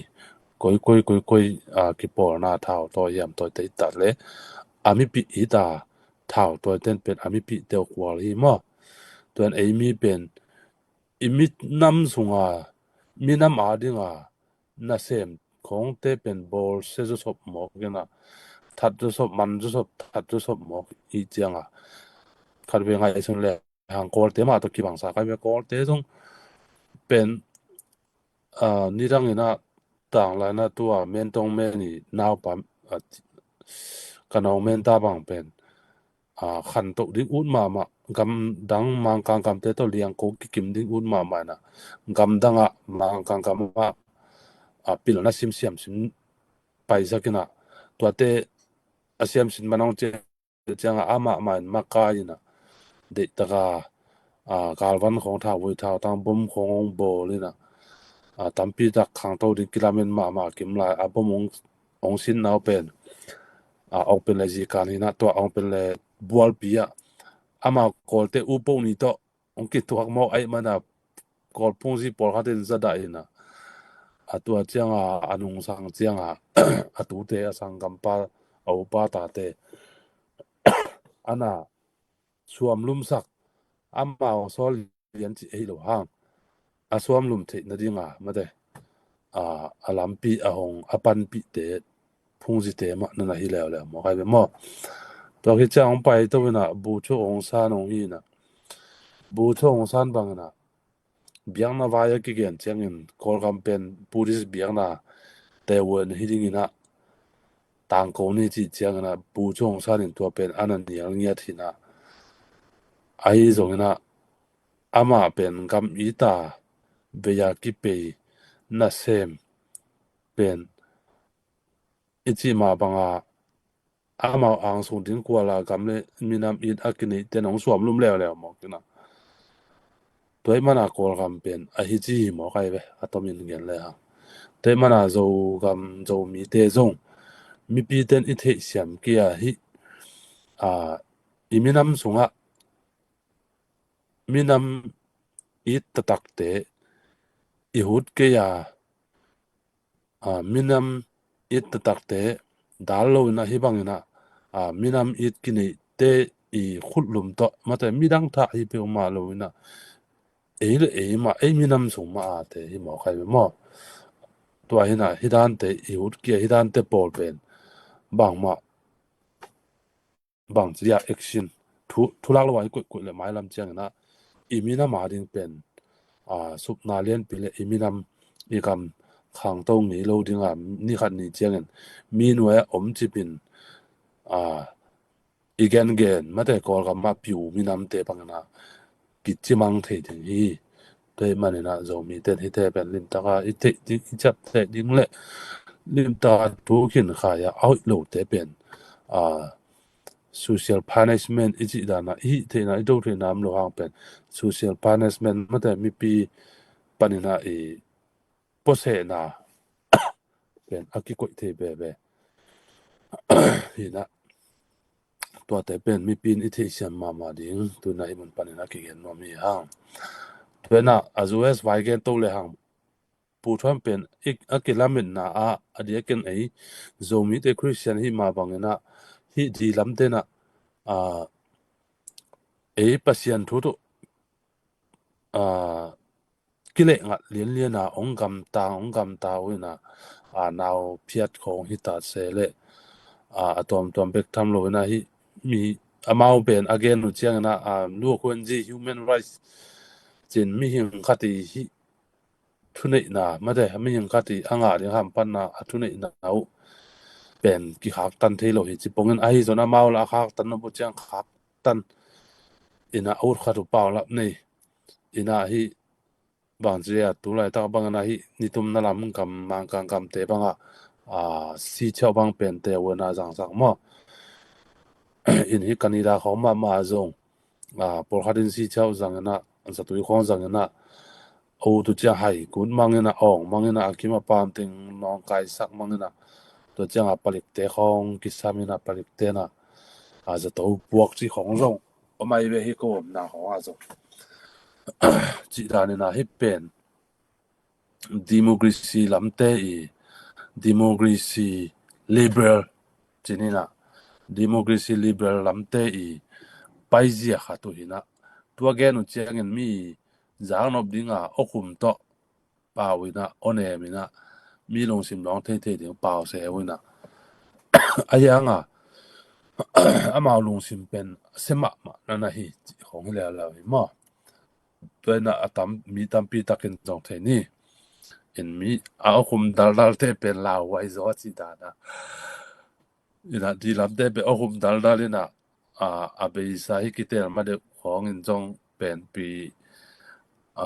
Koikoi, koikoi, a, kipawlna thau tawi hiam tawi te i tat le, a mipih it a thau tawite in pen a mipihte uh kual hi maw. Tua in ei mi pen i minam sunga, minam a dinga nasem khawngte pen bawlsia zawsop mawk inah, that zawsop, man zawsop, that zawsop mawk i cianga, khat vei ngaihsun le hang Kawlte mah tawh kibangsa kai ve. Kawlte zong pen, a, nidang inah, tanglai inah tua Mentong Men i naupa, a, ka nong Menta bang pen, a, khantoh ding ut mahmah, gamdang Mangkang gamte tawh liangko kikim ding ut mahmah inah, gamdangah Mangkang gamah, a, pilna sim siamsin paisak inah, tuate a siamsin manawng ciang ciangah amah mah in makai inah, deihtaka, a, galvan khawng, thauvui thautang bom khawng hong bawl inah, a, tampi tak khangto ding kilamen mahmah kim lai a bom hong, hong sinna uh pen, a, ong pen le zikan hinah, tua ong pen le bualpi ah ama Kawlte upo ni tawh hong kituak mawk ahih mana, Kawl phungzi pawlkhat in zadah inah, a tua cianga, a nungsang cianga, a tute, a sanggampa, a upa tate a na suamlumsak, amau sawl lian cih ahi lo hang, a suamlum theih nadinga mate, a, a lampi a hong a panpihte phungzite mah na na hi leuleu maw, kai ve maw. Tua khit ciang hong paito inah, Bogyoke Aung San hong hi inah, Bogyoke Aung San bang inah, biakna vai a kigen ciangin Kawlgam pen Buddhist biakna te wen hi dingin ah tangko ni cih ciangin ah Pu Cung San in tua pen a na nial ngiat hi in ah, ahi zongin ah amah pen gam it a vei a kipei nasem pen i cih mah banga amau angsung ding kuala gam le minam it a kineihte nong suam lum leuleu mawk in ah. Tua ahih mana Kawlgam pen ahi ci hi mawk ai ve, a tomin gen le hang. Tua ahih mana Zogam Zomite zong mipite in i theihsiam kei a hih, a, i minam sungah minam it taktakte i hut kei a, a, minam it taktakte dal lo in ah hih bangin ah, a, minam it kineihte i khutlum tawh mate midang thah hi peuhmah lo in ah ei le ei mah ei minam sung mah a te hi mawk ai ve maw. Tua hi in ah hih dante i hut kei a hih dante pawl pen bangmah bang cia action thu, thu lak lo a i koihkoih le mailam ciangin ah i minam a ding pen, a, supna lianpi le i minam i gam khangto ngei lo ding a ni khat ni ciangin mi nuai a om cipin, a, i gengen mate Kawlgam ah piu minamte bangin ah kicimang thei ding hi. Tua ahih manin ah Zomite in hihte pen limtaka i theih ding, i ciap theih ding le limtaka thu khin khai a, a hoih lote pen, a, social punishment i cih dan a i hih theihna, i do theihna om lo hang pen social punishment mate mipi panin ah i puasehna pen a kikoih thei veve hi in ah. Tuate pen mipi in i theihsiam mahmah ding tu in ah hih mun panin a kigen nuam hi hang. Tua in ah a U S vai gen to le hang Pu Trump pen i, a kilametna ah a diakin ei Zomite Christian hih mah bangin ah hih dilamte in ah, a, ei Pasian thu tawh, a, kileh ngat lianlian a ong gamta, ong gamta uh in ah, a, nau phiat khawng hi ta se le, a, a tuamtuam bek tham lo in ah hih mi amau pen a gen uh ciangin ah, a, luak uh en zi human rights cin mihing khat i hih thuneihna mate mihing khat i a ngah ding hamphatna a thuneihna uh pen kikhaktan thei lo hi ci pongin ahi zong amau la a khaktan nop uh ciang khaktan in ah a ut khat uh paulap nei in ah hih bang cia tu laitak bangin ah hih nitumna lam gam Mangkang gamte bangah, a, si ciau bang pente uh in ah zangsak maw. In hih Canada khawng mahmah zong, a, pawlkhat in si ciau zangin ah zatui khawng zangin ah a ut uh ciang hai kut mangin ah awng mangin ah a kim a pam teng nawngkaisak mangin ah tua ciang a palikte khawng kisam in ah palikte in ah, a, zato puak cih khawng zong om ai ve hi ko omna khawng ah zong. Cih dan in ah hih pen democracy lamte i democracy liberal cih in ah democracy liberal lamte i paizia khat uh hi in ah tua gen uh ciangin mi zaknop ding a awkhum tawh pau in ah awnem in ah mi lungsim lawng theithei ding pau se uh in ah a hiang a amau lungsim pen se mahmah na na hi cih khawng hi leuleu hi maw. Tua in ah a tam, mi tampi takin zong thei ni. In mi a awkhum daldalte pen lauhuai zaw a cih dan a in ah dilamte pen awkhum daldal in ah, a, a beisa hi kitel ma deuh khawng in zong penpi, a,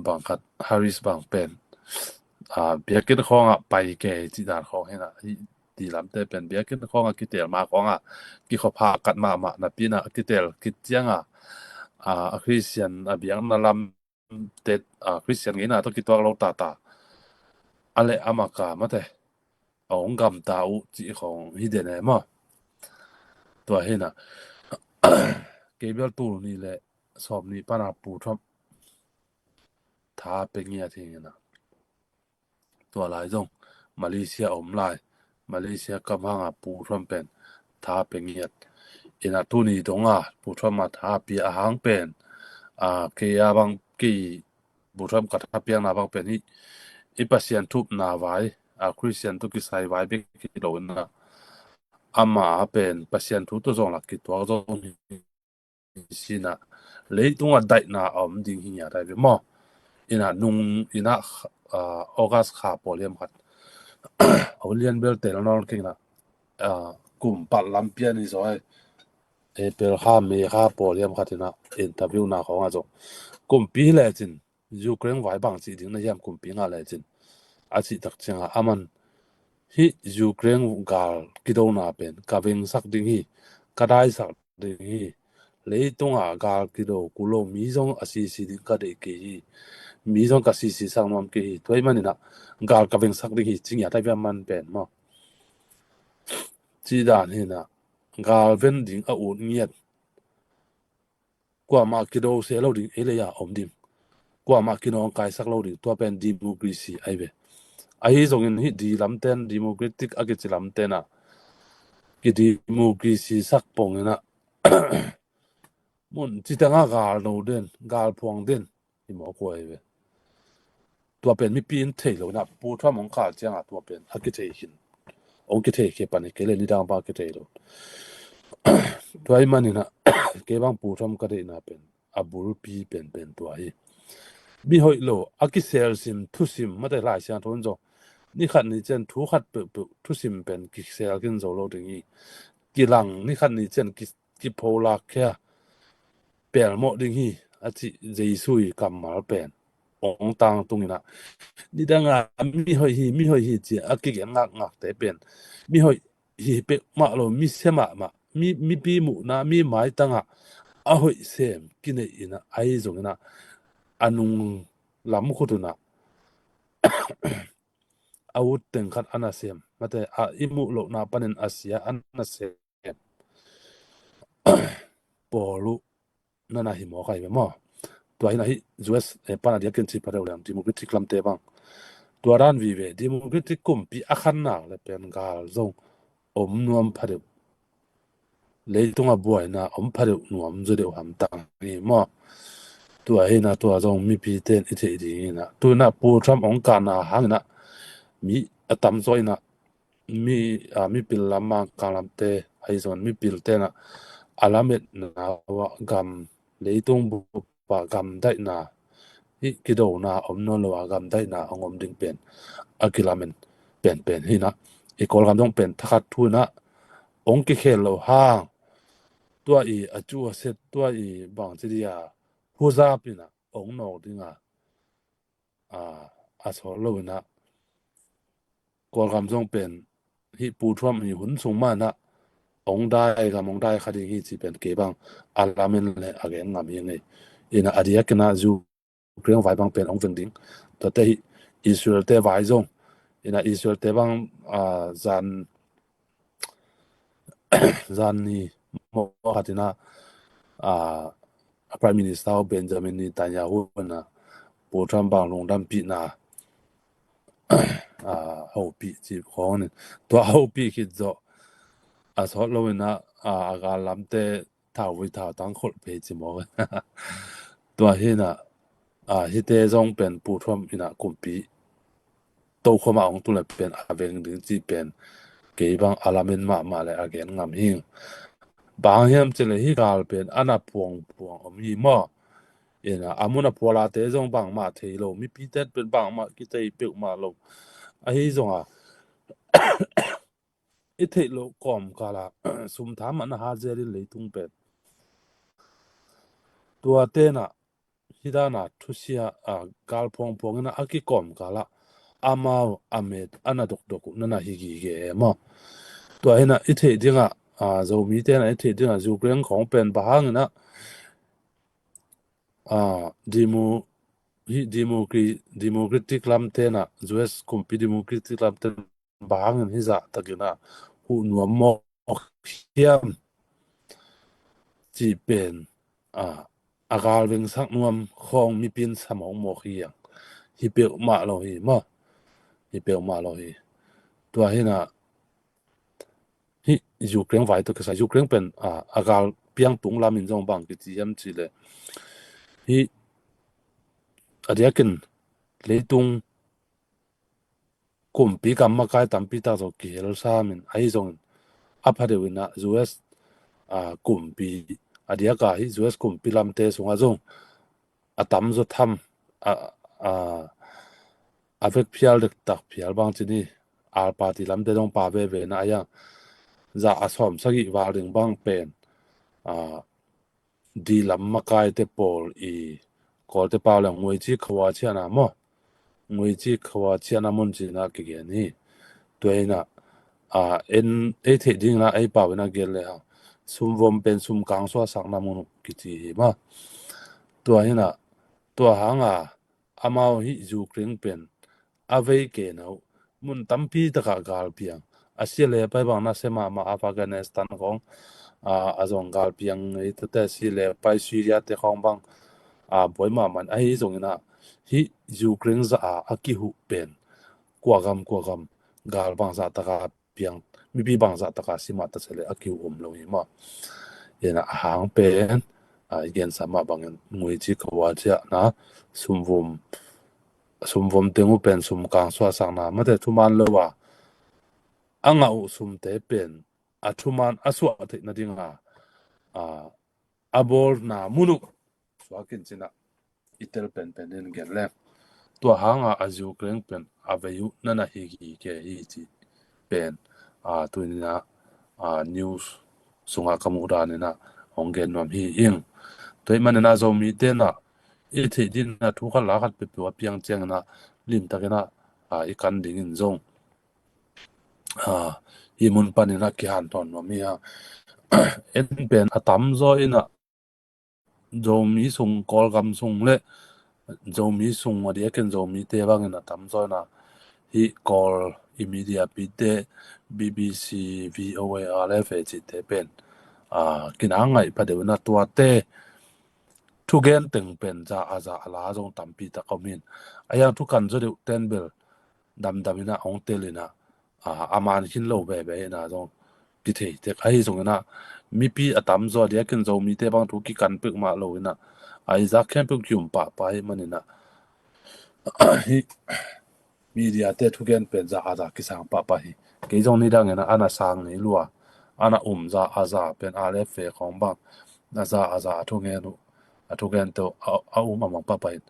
bang khat Harris bang pen, a, biakinn khawngah pai kei cih dan khawng hi in ah hih dilamte pen biakinn khawngah kitel ma khawngah kikhop hahkat mahmah napi in ah kitel khit ciangah, a, a Christian a biakna lam te, a, Christian ngeina tawh kituak lo tata a leh a maka mate a ong gamta uh cih khawng hi den e maw. Tua hi in ah kei bel tul nih le sawm nih pan a Pu Trump tha pe ngiat hi in ah tua lai zong Malaysia om lai, Malaysia kam hang a Pu Trump pen tha pe ngiat in ah tuni dong a Pu Trump a tha pia a hang pen, a, kei a bang kei Pu Trump ka tha piakna bang pen hih i Pasian thupna vai, a, Christian tawh kisai vai bek hi lo in ah ama a pen Pasian thu tawh zong lak kituak zong hi sin ah leitung ah daihna a om ding hi ngiat ai ve maw. In ah nung in ah, ah, August kha pawl hiam khat a hun lian bel tel nawn keng in ah, ah, kum palh lam pian hi zaw ai. April kha, May kha pawl hiam khat in ah interview na khawng ah zong kumpi hi lecin Ukraine vai bang cih ding na hiam, kumpi ngah lecin a cih tak ciangah aman hih Ukraine gal kidona pen ka vengsak ding hi, ka daisak ding hi, leitungah gal kido kul lo, mi zong a sisi ding ka deih kei hi, mi zong ka sisisak nuam kei hi, tua ahih manin ah gal ka vengsak ding hi ci ngiat ai ve aman pen maw. Cih dan hi in ah gal ven ding a ut ngiat, kuamah kido se lo ding, ei lei a om ding, kuamah kinawngkaisak lo ding, tua pen democracy ai ve. Ahi zongin hih di lamten, democratic a kici lamten ah kidemocracy sak pongin ah mun citengah gal no den, gal phuang den hi mawk uh ai ve. Tua pen mipi in thei lo in ah Pu Trump hong kal ciangah tua pen a kithei khin, hong kithei khia pan hi kei le nidang bang a kithei lo. Tua ahih manin ah kei bang Pu Trump ka deihna pen a bulpi penpen tua hi. Mi hoih lo a kiselsim thusim mate Lai Siangtho in zong ni khat ni ciang thu khat peuhpeuh thusim pen kisel khin zo lo ding hi. Kilang ni khat ni ciang ki, kipholak khia pelmawh ding hi a cih Jesu i kammal pen hong tangtung in ah nidang a mi hoih hi, mi hoih hi ci a kigen ngakngakte pen mi hoih hi peuhmah lo, mi se mahmah, mi, mipi muhna, mi maitangah a hoih sem kineih in ah ahi zongin ah a nung lam khut un ah a ut teng khat a nasem mate a i muh lohna panin a sia a nasem pawl uh na na hi mawk ai ve maw. Tua hi in ah hih U S, eh, pan a diakin ci pha deuh leng democratic lamte bang tua dan vive, democratic kumpi a khannak le pen gal zong om nuam pha deuh, leitungah buaina om pha deuh nuam zaw deuh hamtang hi maw. Tua hi in ah tua zong mipite in i theih ding hi in ah tu in ah Pu Trump hong kahna hang in ah mi a tam zaw in ah mi, a, mipil lam, Mangkang lamte ahi zongin mipilte in ah a lametna uh ah gam, leitung bup ah gamdaihna, hih kidona om nawn lo a gamdaihna hong om ding pen a kilamen penpen hi in ah i Kawlgam zong pen thakhat thu in ah hong kikhel lo hang tua i a cu a set, tua i bangci dia huzap in ah hong nawk ding a, a, a sawt lo in ah Kawlgam zong pen hih Pu Trump i hun sung mah in ah hong dai gam hong dai kha ding hi ci pen kei bang a lamen le a gen ngam hi ngei. In ah a diakin ah Ukraine vai bang pen hong veng ding, tuate hih Israel te vai zong in ah Israel te bang, a, zan zan ni maw khat in ah, a, a Prime Minister Benjamin Netanyahu in ah Pu Trump bang lungdampihna, a, hopih ci khawng in tua hopih khit zawh a sawt lo in ah, a, a gal lamte thauvui thautang kholh phei ci mawk. Tua hi in ah, a, hihte zong pen Pu Trump in ah kumpi tokhom ah hong tun le pen a veng ding cih pen kei bang a lamen mahmah le a gen ngam hi. Bang hiam cih leh hih gal pen a na phuangphuang om hi maw. In ah a mun a phualate zong bangmah thei lo, mipite pen bangmah kithei peuhmah lo. Ahi zongah i theih loh kawmkal ah sum tham ah na hat zel in leitung pen tuate in ah hih dan a thusia, a, gal phuangphuang in ah a kikawmkal ah amau a met a na dokdok uh na na hi gige e maw. Tua hi in ah i theih ding ah, a, Zomite in ah i theih ding ah Ukraine khawng pen bang hang in ah, a, demo, hih democracy, democratic lamte in ah, U S kumpi democratic lamte in bang hang in hih zah tak in ah huh nuam mawk hiam cih pen, a, a gal vengsak nuam khawng mipi in sa mawkmawk hi hang. Hi peuhmah lo hi maw. Hi peuhmah lo hi. Tua hi in ah hih Ukraine vai tawh kisai, Ukraine pen, a, a gal piang tung lam in zong bang kici hiam cih leh hih a diakin leitung kumpi gam makai tampi tak zong kihel sam in, ahi zongin a pha deuh in ah U S, a, kumpi a diak a hih U S kumpi lamte sungah zong a tamzaw tham a, a, a vek phial dektak phial bang ci ni, Al party lamte zong pha veve na a, a yang za a sawm sagih val ding bang pen a, di lam makaite pawl i Kawlte pau le nguici khawa ciana maw, nguici khawa ciana mun cina kigen hi. Tua ina a, en ei theih dingna ei pau ina gen le hang, sumvom pen sumkang suahsakna mun kici hi maw. Tua ina tua hanga amau hih Ukraine pen a vei kei na uh mun tampi takah galpiang, a sia le pai bang na se mahmah, Afghanistan khong a, a zong galpiang ngei tute, sia le pai Syria te khong bang a buai mahmah ahi zong ina hih Ukraine za a, a kihuh pen kua gam kua gam gal bang za taka piang, mipi bangzah taka simah ta se le a kiu um lo hi maw. Ina a hang pen a, i gensa mah bangin nguici khawa ciana, sumvom, sumvom teng uh pen sumkang suahsakna mate thuman lo a, a ngah uh sumte pen a thuman a suah theih nadinga a, a bawlna mun uh suakin cina i tel penpen in gen leng. Tua hanga a Ukraine pen a vei uh nana hi gige hi ci pen a, tuinina a, news sunga ka muh danina hong gen nuam hi ing. Tua ih manina Zomi tena i theih dinna thu khat la khat pepeu a piang ciangina limtakina a, i kan dingin zong a, i mun panina kihanthawn nuam hi a. En pen a tamzaw ina Zomi sung, Kawlgam sung le Zomi sung a diakin Zomite bangin a tamzaw ina hih Kawl i media pite, B B C, V O A, R F A cite pen a, kinang ngaih pha deuh ina tuate thugen teng pen za a za a la zong tampi tak om in, a yang thukan zaw deuh ten bel damdam ina hong tel ina a, a man khin lo veve ina zong kithei tek ahi zong ina mipi a tamzaw diakin Zomite bang thu kikan pek mah lo ina a, i zak khempeuh kium pahpah hi manina hih media te thugen pen za a za kisang pahpah hi. Kei zong nidang ina ana sang ngei lua, ana um za a za pen R F A khong bang a za a za a thugen uh, a thugen teuh a, a um a mang pahpah in.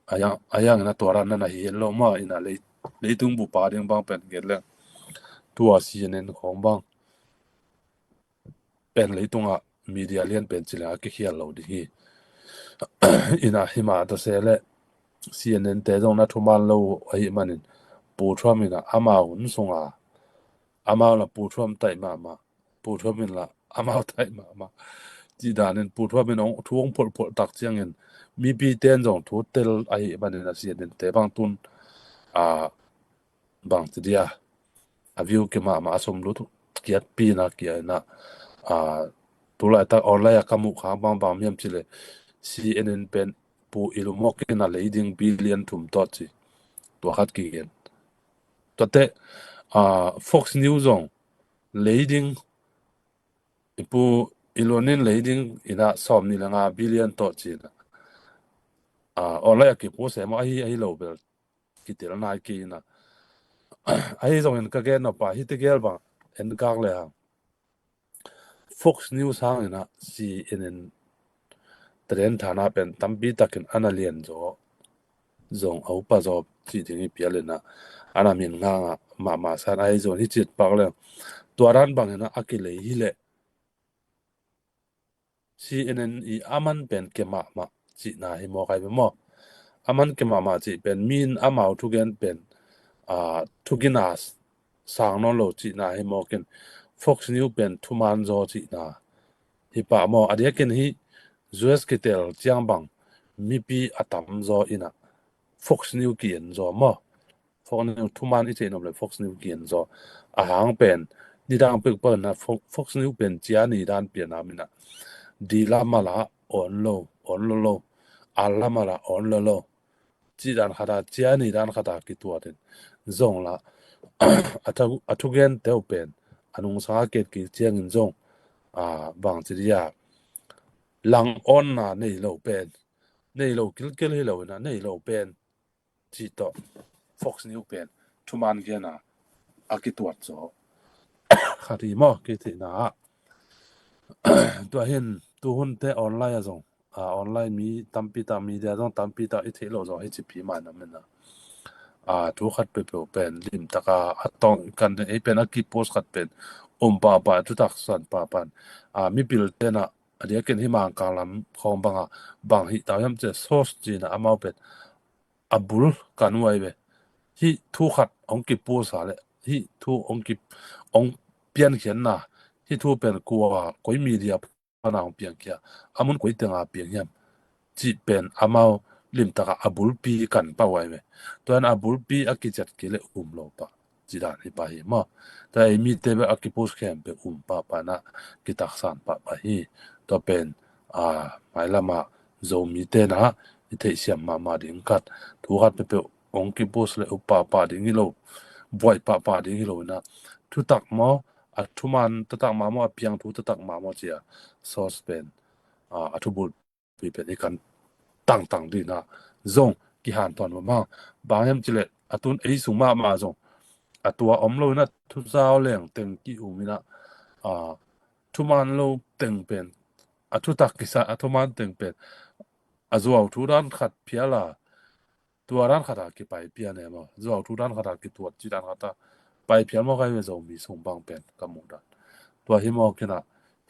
A yang, a yang ina tua ran nana hi lo maw ina lei, leitung bupa ding bang pen gen leng tua C N N khong bang pen leitunga media lian pen ci leng a kikhial lo ding hi. Ina himah ta se le C N N te zong na thuman lo ahi manin Pu Trump ina amau hun sunga amau la Pu Trump taih mahmah, Pu Trump in la amau taih mahmah ci danin Pu Trump in hong thu hong pholhpholh tak ciangin mipi ten zong thu tel ahi manin a C N N te bang tun a, bang ci dia a view kimahmah a sum lut kiatpi ina kia ina a, tulaitak online a ka muh kha bang bang miam ci le C N N pen Pu Elon Musk ina lei ding billion thum tawh ci tua khat kigen. Tuate a, Fox News zong lei ding, i Pu Elon in lei ding ina sawm nih le nga billion tawh ci ina a, online a kipost e maw ahi, ahi lo bel kitel nai kei ina. Ahi zongin ka gen napa hite gel bang en kak le hang Fox News hang ina C N N talen thana pen tampi takin ana lian zaw zong a upa zaw ci ding i pial ina ana min nganga mahmah san ahi zong hi cit pak leng tua dan bang ina a kilei hi leh C N N i aman pen ke mahmah cihna hi mawk ai ve maw. Aman ke mahmah cih pen min amau thugen pen a, thugina sang nawn lo cihna hi mawkin Fox News pen thuman zaw cihna hi pah maw. A diakin hi U S kitel ciang bang mipi a tam zaw ina Fox News ki-en zaw maw. Fox News thuman i ceih nop le Fox News ki-en zaw a hang pen nidang pek pan na Fox News pen cia ni dan pian a mina di lamala on lo, on lo lo, a lamala on lo lo. Ci dan khata cia ni dan khata kituatin zong la a thugen teu pen a nungsang a ket kik ciangin zong a bang ci dia lang onna nei lo pen, nei lo kilkel hi lo ina nei lo pen ci tawh Fox News pen thuman gena a kituat zaw khat hi maw. Kei theihna ah tua hin tuhunte online ah zong, a, online mi tampi tak, media zong tampi tak i theih loh zong hi cipi mai na mena. A, thu khat peuhpeuh pen limtaka a tawng kan ei pen a kipost khat pen um pahpah, thutak san pahpah. A, mipil tena a diakin hi Mangkang lam khawng banga bang hi tau hiam ci a source cina amau pen a bul kan uai ve. Hi thu khat hong kipost a le hi thu hong ki hong piankhiatna, hi thu pen kua koi media pana hong piangkhia, a mun koi tenga piang hiam cih pen amau limtaka a bulpi kan pah uai ve. Tuan a bulpi a kiciat kei le um lo pah ci dan hi pah hi maw. Tua ei mite bek a kipost khempeuh um pahpah na kitaksan pahpah hi. Tua pen, a, mailama Zomite na i theihsiam mahmah ding khat, thu khat peuhpeuh hong kipost le up pahpah ding hi lo, buai pahpah ding hi lo ina, thutak maw, a thuman taktak mah maw, a piang thu taktak mah maw ci a source pen, a, a thubulpi pen i kan tangtang dina zong kihanthawn mah mah. Bang hiam ci le a tun ei sung mahmah zong a tua om lo ina, thuzau leng teng ki um ina, a, thuman lo teng pen, a thutak kisa a thuman teng pen a zuau thu dan khat phial a, tua dan khat a kipai pian e maw, zuau thu dan khat a kituat ci dan khat a pai phial maw kai ve Zomi sung bang pen ka muh dan. Tua hi maw kina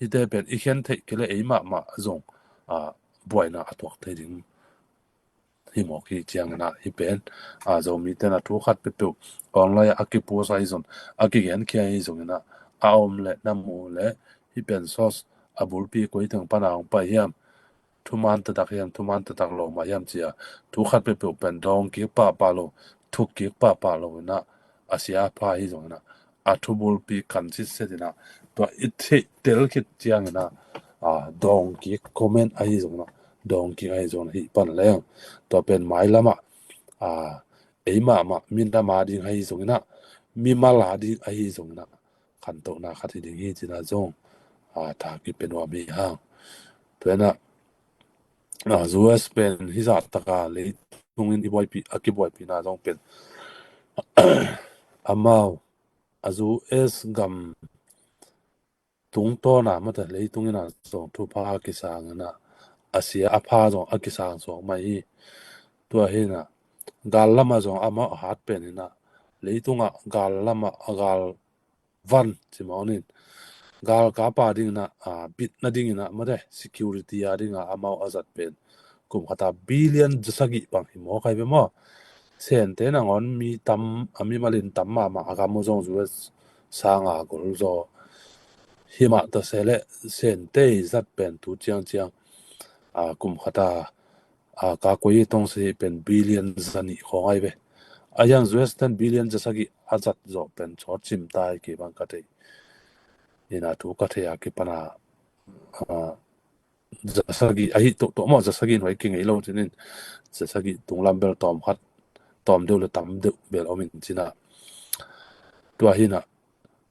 hite pen i khen theih kei le ei mahmah zong, a, buaina a tuak thei ding hi mawk hi ciangina hi pen, a, Zomite na thu khat peuhpeuh online a kipost ahi zong, a kigenkhia ahi zongina a om le na muh le hi pen source a bulpi koi teng pana hong pai hiam, thuman taktak hiam, thuman taktak lo mah hiam ci a thu khat peuhpeuh pen dawng kik pahpah lo, thuk kik pahpah lo ina a sia a pha hi zongina a thubulpi kan sitset ina tua i theih tel khit ciangina, a, dawng kik comment ahi zongina dawng kik ahi zongina hi pan leng tua pen mailamah, a, ei mahmah minam a ding ahi zongina mimal a ding ahi zongina khantohna khat hi ding hi cina zong, a, tha kipe nuam hi hang. Tuana, a, U S pen hi zahtaka leitungin i buaipi, a kibuaipina zong pen amau a U S gam tungtawna mate leitungina zong thupha a kisangina a sia a pha zong a kisang suak mai hi. Tua hina gal lama zong amau a hat penina leitunga gal lama a gal van ci mawnin galkapa dingina, a, bitna dingina mate security a dinga amau a zat pen kum khata billion zasagih bang hi maw kai ve maw. Sente nangawn mi tam, a, mimalin tam mahmah a gam uh zong U S sanga gol zaw hi mah ta se le Sente i zat pen tu ciangciang, a, kum khata, a, ka koi tong se pen billion zanih khawng ai ve. A hiang U S ten billion zasagih a zat zawh pen chawt cim tai kei bang ka thei. Ina thu ka thei a kipana, a, zasagih ahi tohtoh maw, zasagih nuai kingei lo cinin zasagih tunglam bel tawm khat tawm deuh le tam deuh bel omin cina. Tua hina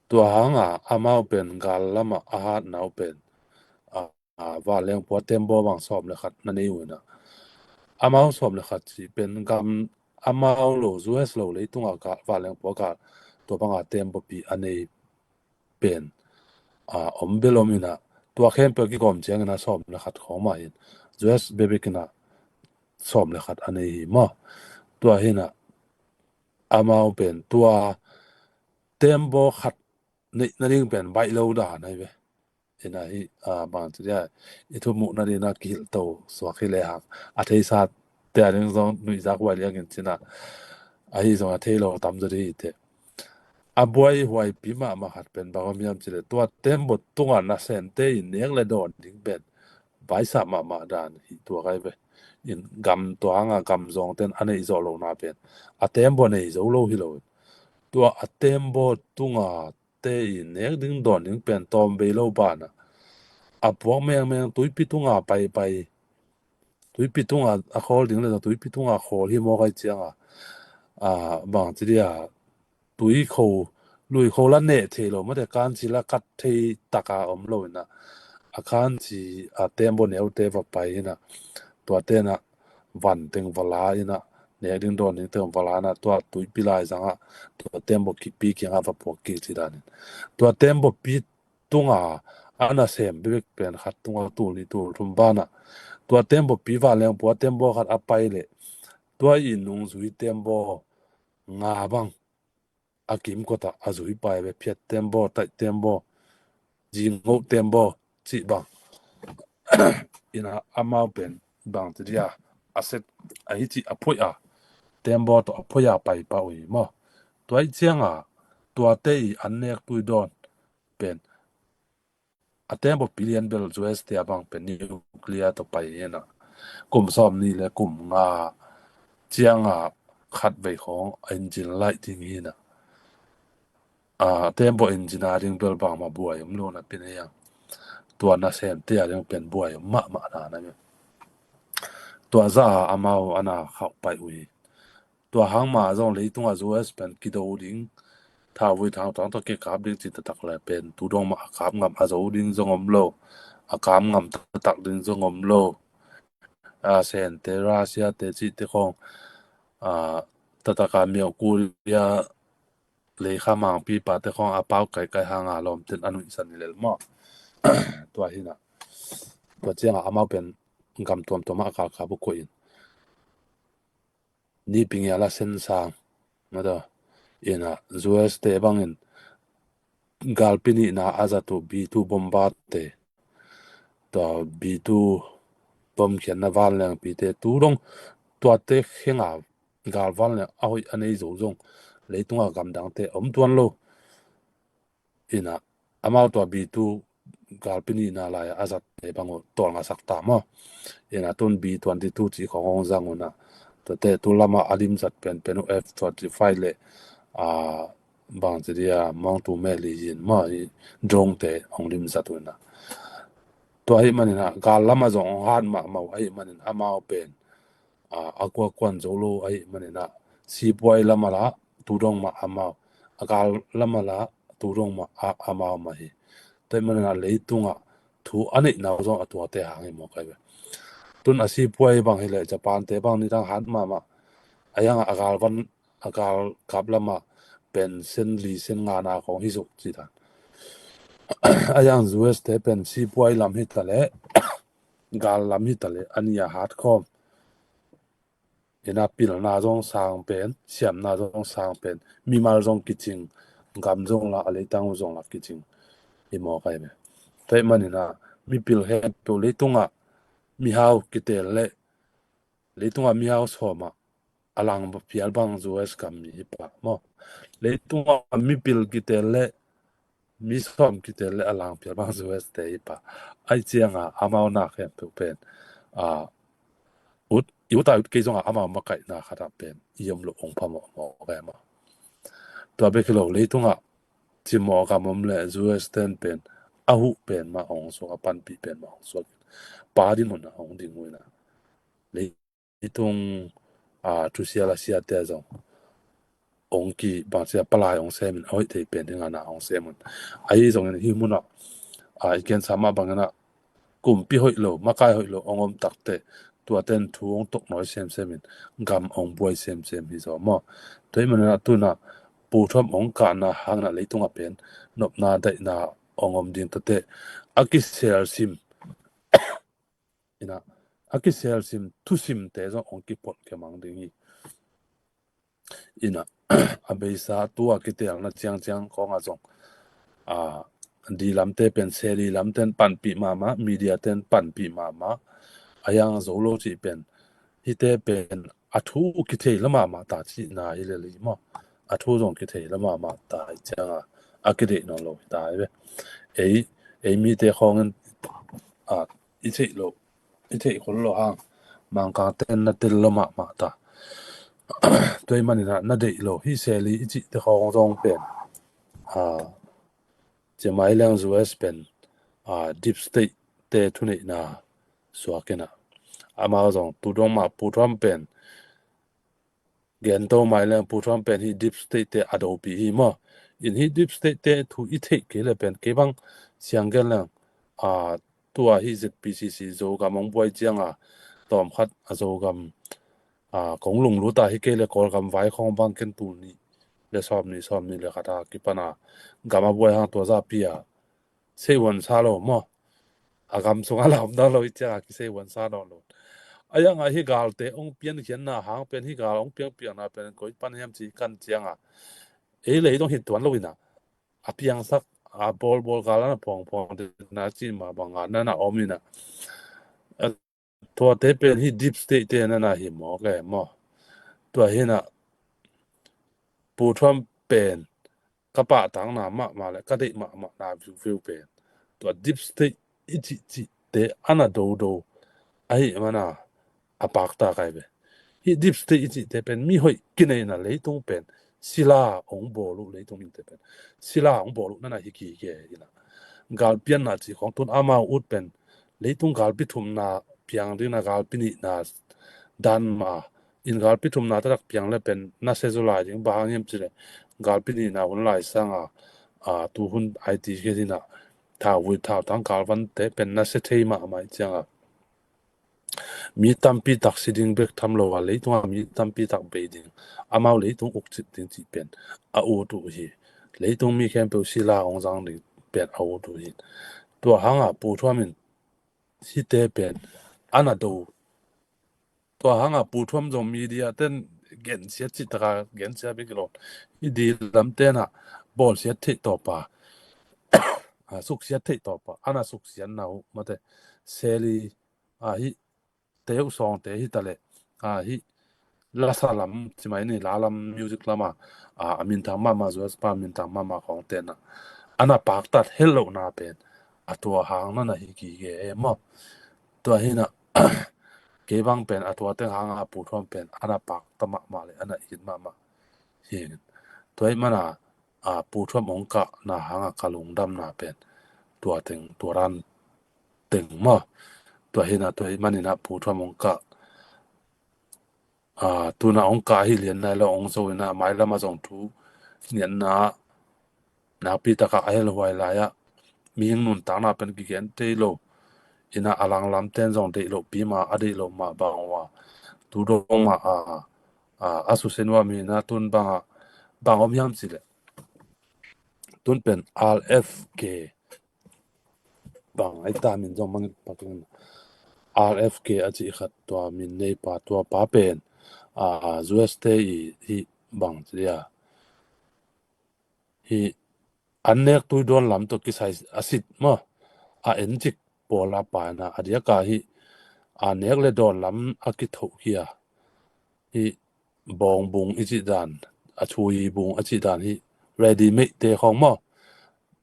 tua hanga amau pen gal lama a hatnau pen, a, a, vanlengpua tembaw bang sawm le khat na nei uh ina amau sawm le khat ci pen gam amau lo U S lo leitunga ka vanlengpua ka tua banga tembapi a nei pen, a, om bel om ina tua khempeuh kigawm ciangina sawm le khat khawng mah in U S bebekina sawm le khat a nei hi maw. Tua hina amau pen tua tembaw khat neih nading pen baih lo dan ai ve. Ina hi, a, bang ci dia i thu muh nadina kihilh to suak hi le hang a theisa te a ding zong nuihzak huai liangin cina ahi zong a thei lo tam zaw dih hi te. A buai huaipi mahmah khat pen bang om hiam ci le tua tembaw tunga na Sente i nek le dawn ding pen vaisa mahmah dan hi tua kai ve. In gam tua hanga gam zawngten a neih zawh lohna pen a tembaw nei zo lo hi lo. Tua a tembaw tunga te i nek ding dawn ding pen tawm bei lo bana a puak mengmeng tuipi tunga paipai, tuipi tunga a khawl ding le tuipi tunga khawl hi maw kai cianga, a, bang ci dia tui kho, lui kho la neh thei lo mate kanci la kat thei taka om lo ina a kanci a tembaw neute va pai ina tua tena van teng va la ina nek ding dawn ding teng va la ina tua tuipi lai zanga tua tembaw pi kianga va puak kik ci danin tua tembaw pi tunga a nasem bebek pen khat tungah tul nih tul thum banah, tua tembaw pi vanleng pua tembaw khat a pai leh, tua i nungzui tembaw nga bang a kimkotah a zui pai ve, phiat tembaw, taih tembaw, zingoh tembaw cih bang. Ina amau pen bang ti dia, a set a hi cih a phoih a, tembaw tawh a phoih a pai pah uh hi maw. Tua ih cianga tuate i an nek tui dawn pen a tembaw pi lian bel U S te a bang pen nuclear tawh pai hina. Kum sawm nih le kum nga cianga khat vei khawng a engine laih ding hina. A tembaw engine a ding bel bangmah buai om lo na pin hiang. Tua nasemte a ding pen buai om mahmah na na. Tua za a amau ana khauh pai uh hi. Tua hang mah zong leitungah U S pen kido ding, thauvui thangtang tawh kikap ding cih taktak le pen tu dong mah a kap ngam, a zo ding zong om lo, a kap ngam taktak ding zong om lo. A Sente, Russia te cihte khawng, a, taktak a Miau Korea leikha mangpi pate khawng a pau kaikai hanga lawmten a nuihsan hi lel maw. Tua hina, tua cianga amau pen gam tuamtuam ah a kalkap uh koih in. Nipingial a sensang, na tua ina U S te bangin galpi nihna a zat uh B two bomba te, tua B two bomkhiatna vanlengpite tu dong, tuate khenga gal vanleng a hoih a nei zo zong leitunga gamdangte om tuan lo. Ina amau tua B two galpi nihna lai a zat te bang uh tawlngasak ta maw. Ina tun B twenty two cih khawng hong zang una, tuate tu lama a limzat penpen uh F twenty five le, a, bang ci dia, mawngtu meli yin maw, i drone te hong limzat una. Tua ahih manin a gal lama zong hong hat mahmah uh ahih manin amau pen, a, a kuakuan zo lo ahih manin a sipuai lama la tu dong mah amau, a gal lama la tu dong mah a, amau mah hi. Tua ahih manin a leitungah thu a neihna uh zong a tuate hang hi mawk ai ve. Tun a sipuai bang hileh Japan te bang nidang hat mahmah. A yang a gal van a gal kap lama pen sen li sen nga na khawng hi zok ci dan. A yang U S te pen sipuai lam hi ta leh gal lam hi ta leh a ni a hat khawm. Ina pilna zong sang pen, siamna zong sang pen, mimal zong kicing, gam zong la, a leitang uh zong la kicing hi mawk ai ve. Tua ahih manin a mipil khempeuh leitungah mihau kitel leh leitungah mihau sawmah a lang phial bang U S gam mi hi pah maw. Leitungah mipil kitel leh mi sawm kitel leh a lang phial bang U S te hi pah. Ahih cianga amau na khempeuh pen, a, ut, i ut a ut kei zongah amau makaihna khatah pen i om loh hong phamawh mawh ve maw. Tua bek hi lo, leitungah cimawh gam om leh U S ten pen a huh pen mah hong suak, a panpih pen mah hong suak, pa din hun a hong ding uh ina. Leitung, a, thusia lasia te zong hong ki bangcia palai hong semin a hoih thei pen dinga na hong semun. Ahi zongin hih munah, a, i kensa mah bangin a kumpi hoih lo, makai hoih lo hong om takteh tuaten thu hong toknawi semsemin gam hong buai semsem hi zaw maw. Tua ahih manin a tuna Pu Trump hong kahna hangin a leitungah pen nopna daihna hong om ding tateh a kiselsim, ina, a kiselsim thusimte zong hong kiphot kemang ding hi. Ina, a beisa tua kitelna ciangciang kawngah zong, a, di lamte pen, seli lamten panpih mahmah, media ten panpih mahmah, a yang zo lo cih pen, hihte pen a thu kithei la mahmah ta cihna hi lel hi maw. A thu zong kithei la mahmah ta hi cianga a kideih nawn lo hi ta hi ve. Ei, ei mite khawngin, a, i theih loh, i theih khol loh hang Mangkangte na tel lo mahmah ta. Tua ahih manin a na deih lo hih seli i cihte khawng zong pen, a, cimai leng U S pen, a, deep state te thuneihna suak ina, amau zong tu dong mah Pu Trump pen gento mai leng Pu Trump pen hih deep state te a dopih hi maw. In hih deep state te thu i theih kei le pen kei bang siang gen leng, a, tua hih Z P C C Zogam hong buai cianga tawmkhat a Zogam, a, kong lunglut a hi kei le Kawlgam vai khawng bang ken tul nih le sawm nih, sawm nih le khat a kipana gam a buai hang tua zapi a seihuan sa lo maw? A gam sungah lamdang lo i ciangah kiseihuan sa nawn lo. A iangah hi galte hong piankhiatna hang pen hi gal hong piangpiakna pen koi pan hiam ci kan ciangah ei lei dong hi tuan lo inah a piangsak a bawlbawl gal ana phuangphuang dena ci mah bangah nana om inah tuate pen hi deep state te nana hi maw ke maw? Tua hinah Pu Trump pen ka pahtakna mahmah le ka deih mahmahna viuveu pen tua deep state i cihcihte ana dodo ahi mana a pakta kai ve. Hi deep state i cihte pen mi hoih kineina leitung pen sila hong bawl uh leitung mite pen sila hong bawl uh nana hi kike ina galpianna cih khong tun amau ut pen leitung galpi thumna piang dingna galpi nihna dan ma in galpi thumna tatak piang le pen na se zu lai ding bang hang hiam cile galpi nihna hun lai sanga a tu hun ai ti khe dina thau vui thau tang galvante pen na se thei mahmah i cianga mi tampi tak si ding bek tham lo a leitunga mi tampi tak bei ding amau leitung ukcip ding cih pen a ut uh hi. Leitung mi khempeuh sila hong zang ding pen a ut uh hi. Tua hanga Pu Trump in hite pen ana do tua hanga Pu Trump zong media ten gensiat citaka gensiat bek lo i di lam tena bawlsiat theih tawpa a suksiat theih tawpa ana suksiat na uh mate seli a hi teu sawngte hi tale a hi lasa lam cimai ni la lam music lama a minthang mama zuaspa minthang mama khawng tena ana paktat hel lohna pen a tua hang nana hi kike e maw? Tua hina kei bang pen a tua teng hanga Pu Trump pen ana pakta mahmah le ana it mahmah hi. Tua hi mana a Pu Trump hong kahna hanga ka lungdamna pen tua teng tua ran teng maw? Tua hina tua hi manina Pu Trump hong kah a tuna hong kah hi lian nai lo hong zo ina mailama zong thu niatna nakpi taka a helhuai lai-ah mihing nuntakna pen kigen tei lo ina a langlam ten zong deih lo pima a deih lo mah bang uh a tu dong mah a a susen uh a mina tun banga bang om hiam cile tun pen R F K bang ai ta min zong mangit pakin R F K a cih khat tua min nei pa tua pa pen a U S te i hi bang ci dia hi an nek tui dawn lam tawh kisai a sit maw a en cik pawla paina a diaka hi a nek le dawn lam a kithoh hi a hi bawng bung i cih dan a chui bung a cih dan hi ready made te khawng maw?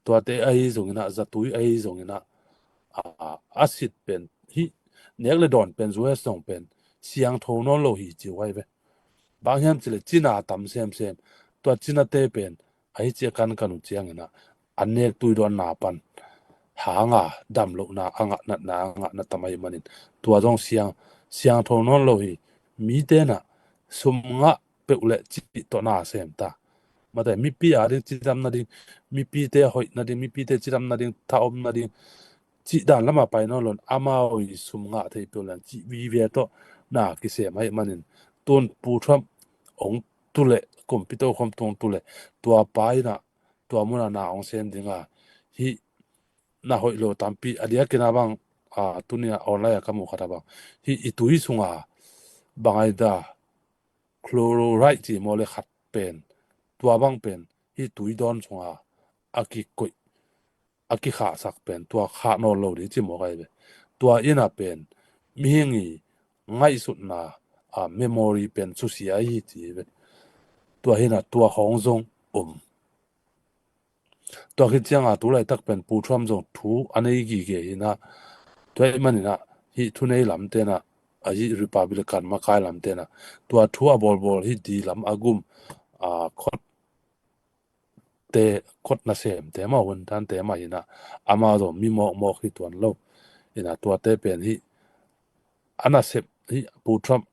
Tuate ahi zongina zatui ahi zongina a sit pen hi nek le dawn pen U S zong pen siangtho nawn lo hi ci uh ai ve. Bang hiam cile cina tam semsem tua cinate pen ahi cia kan kan uh ciangina an nek tui dawn na pan hanga dam lohna a ngah natna a ngah na tam ahi manin tua zong siang siangtho nawn lo hi. Mi tena sum ngah peuh le cih tawh na sem ta mate mipi a ding cidam nading mipite hoih nading mipite cidam nading thaom nading cih dan lama pai nawn lon amau i sum ngah thei peuh le cih vive tawh na kisem ahi manin tun Pu Trump ong tu le kumpi to khom tung tu le tua pa ina tua muna na ong sem dinga hi na hoih lo tampi a diakina bang a tunia online a ka mu khata bang hi i tui sunga bang ai da chloride ci maw le khat pen tua bang pen hi tui dawn sunga a kikoih a kikhahsak pen tua khah nawn lo ding ci maw kai ve tua ina pen mihing i ngaihsutna a memory pen susia hi ci ve tua hina tua khawng zong um. Tua khit cianga tu laitak pen Pu Trump zong thu a nei gige hina tua i manina hi thu nei lam tena a hi Republican makai lam tena tua thu a bawlbawl hi di lam a gum a khot te khot nasem te ma hun tan te ma hina ama zong mi mawkmawk hi tuan lo hina tuate pen hi a nasep hi Pu Trump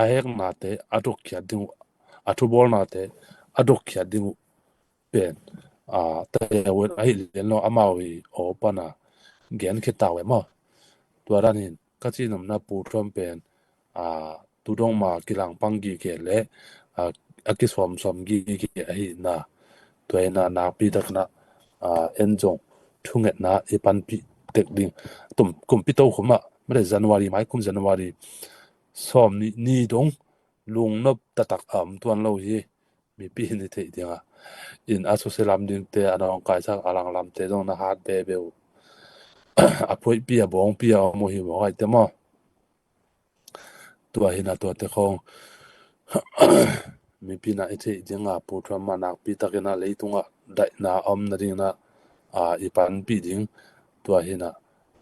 a heknate a dukkhiat ding uh a thubawlnate a dukkhiat ding uh pen a taiawin a hi lian lo amau hi aw pana gen khitau e maw? Tua dan hin ka cinomna Pu Trump pen a tudong ma kilang pang gige le a kisawmsawm gige ahina tua ina nakpi takna en zong thungetna i panpih tek ding. Tum kumpi to khum ah, mate, January, mai kum January sawm ni ni dong lungnop taktak a om tuan lo hi. Mipi in i theih ding a, in a susia lam dingte, a nawngkaisak a langlamte zong na hat bebe uh. A phuaipi a bawngpi a om uh hi maw, kaite maw? Tua hi na, tuate khong mipi na i theih ding a, Pu Trump a nakpi takin a leitungah daihna om nadingin a, a, i panpih ding. Tua hi na,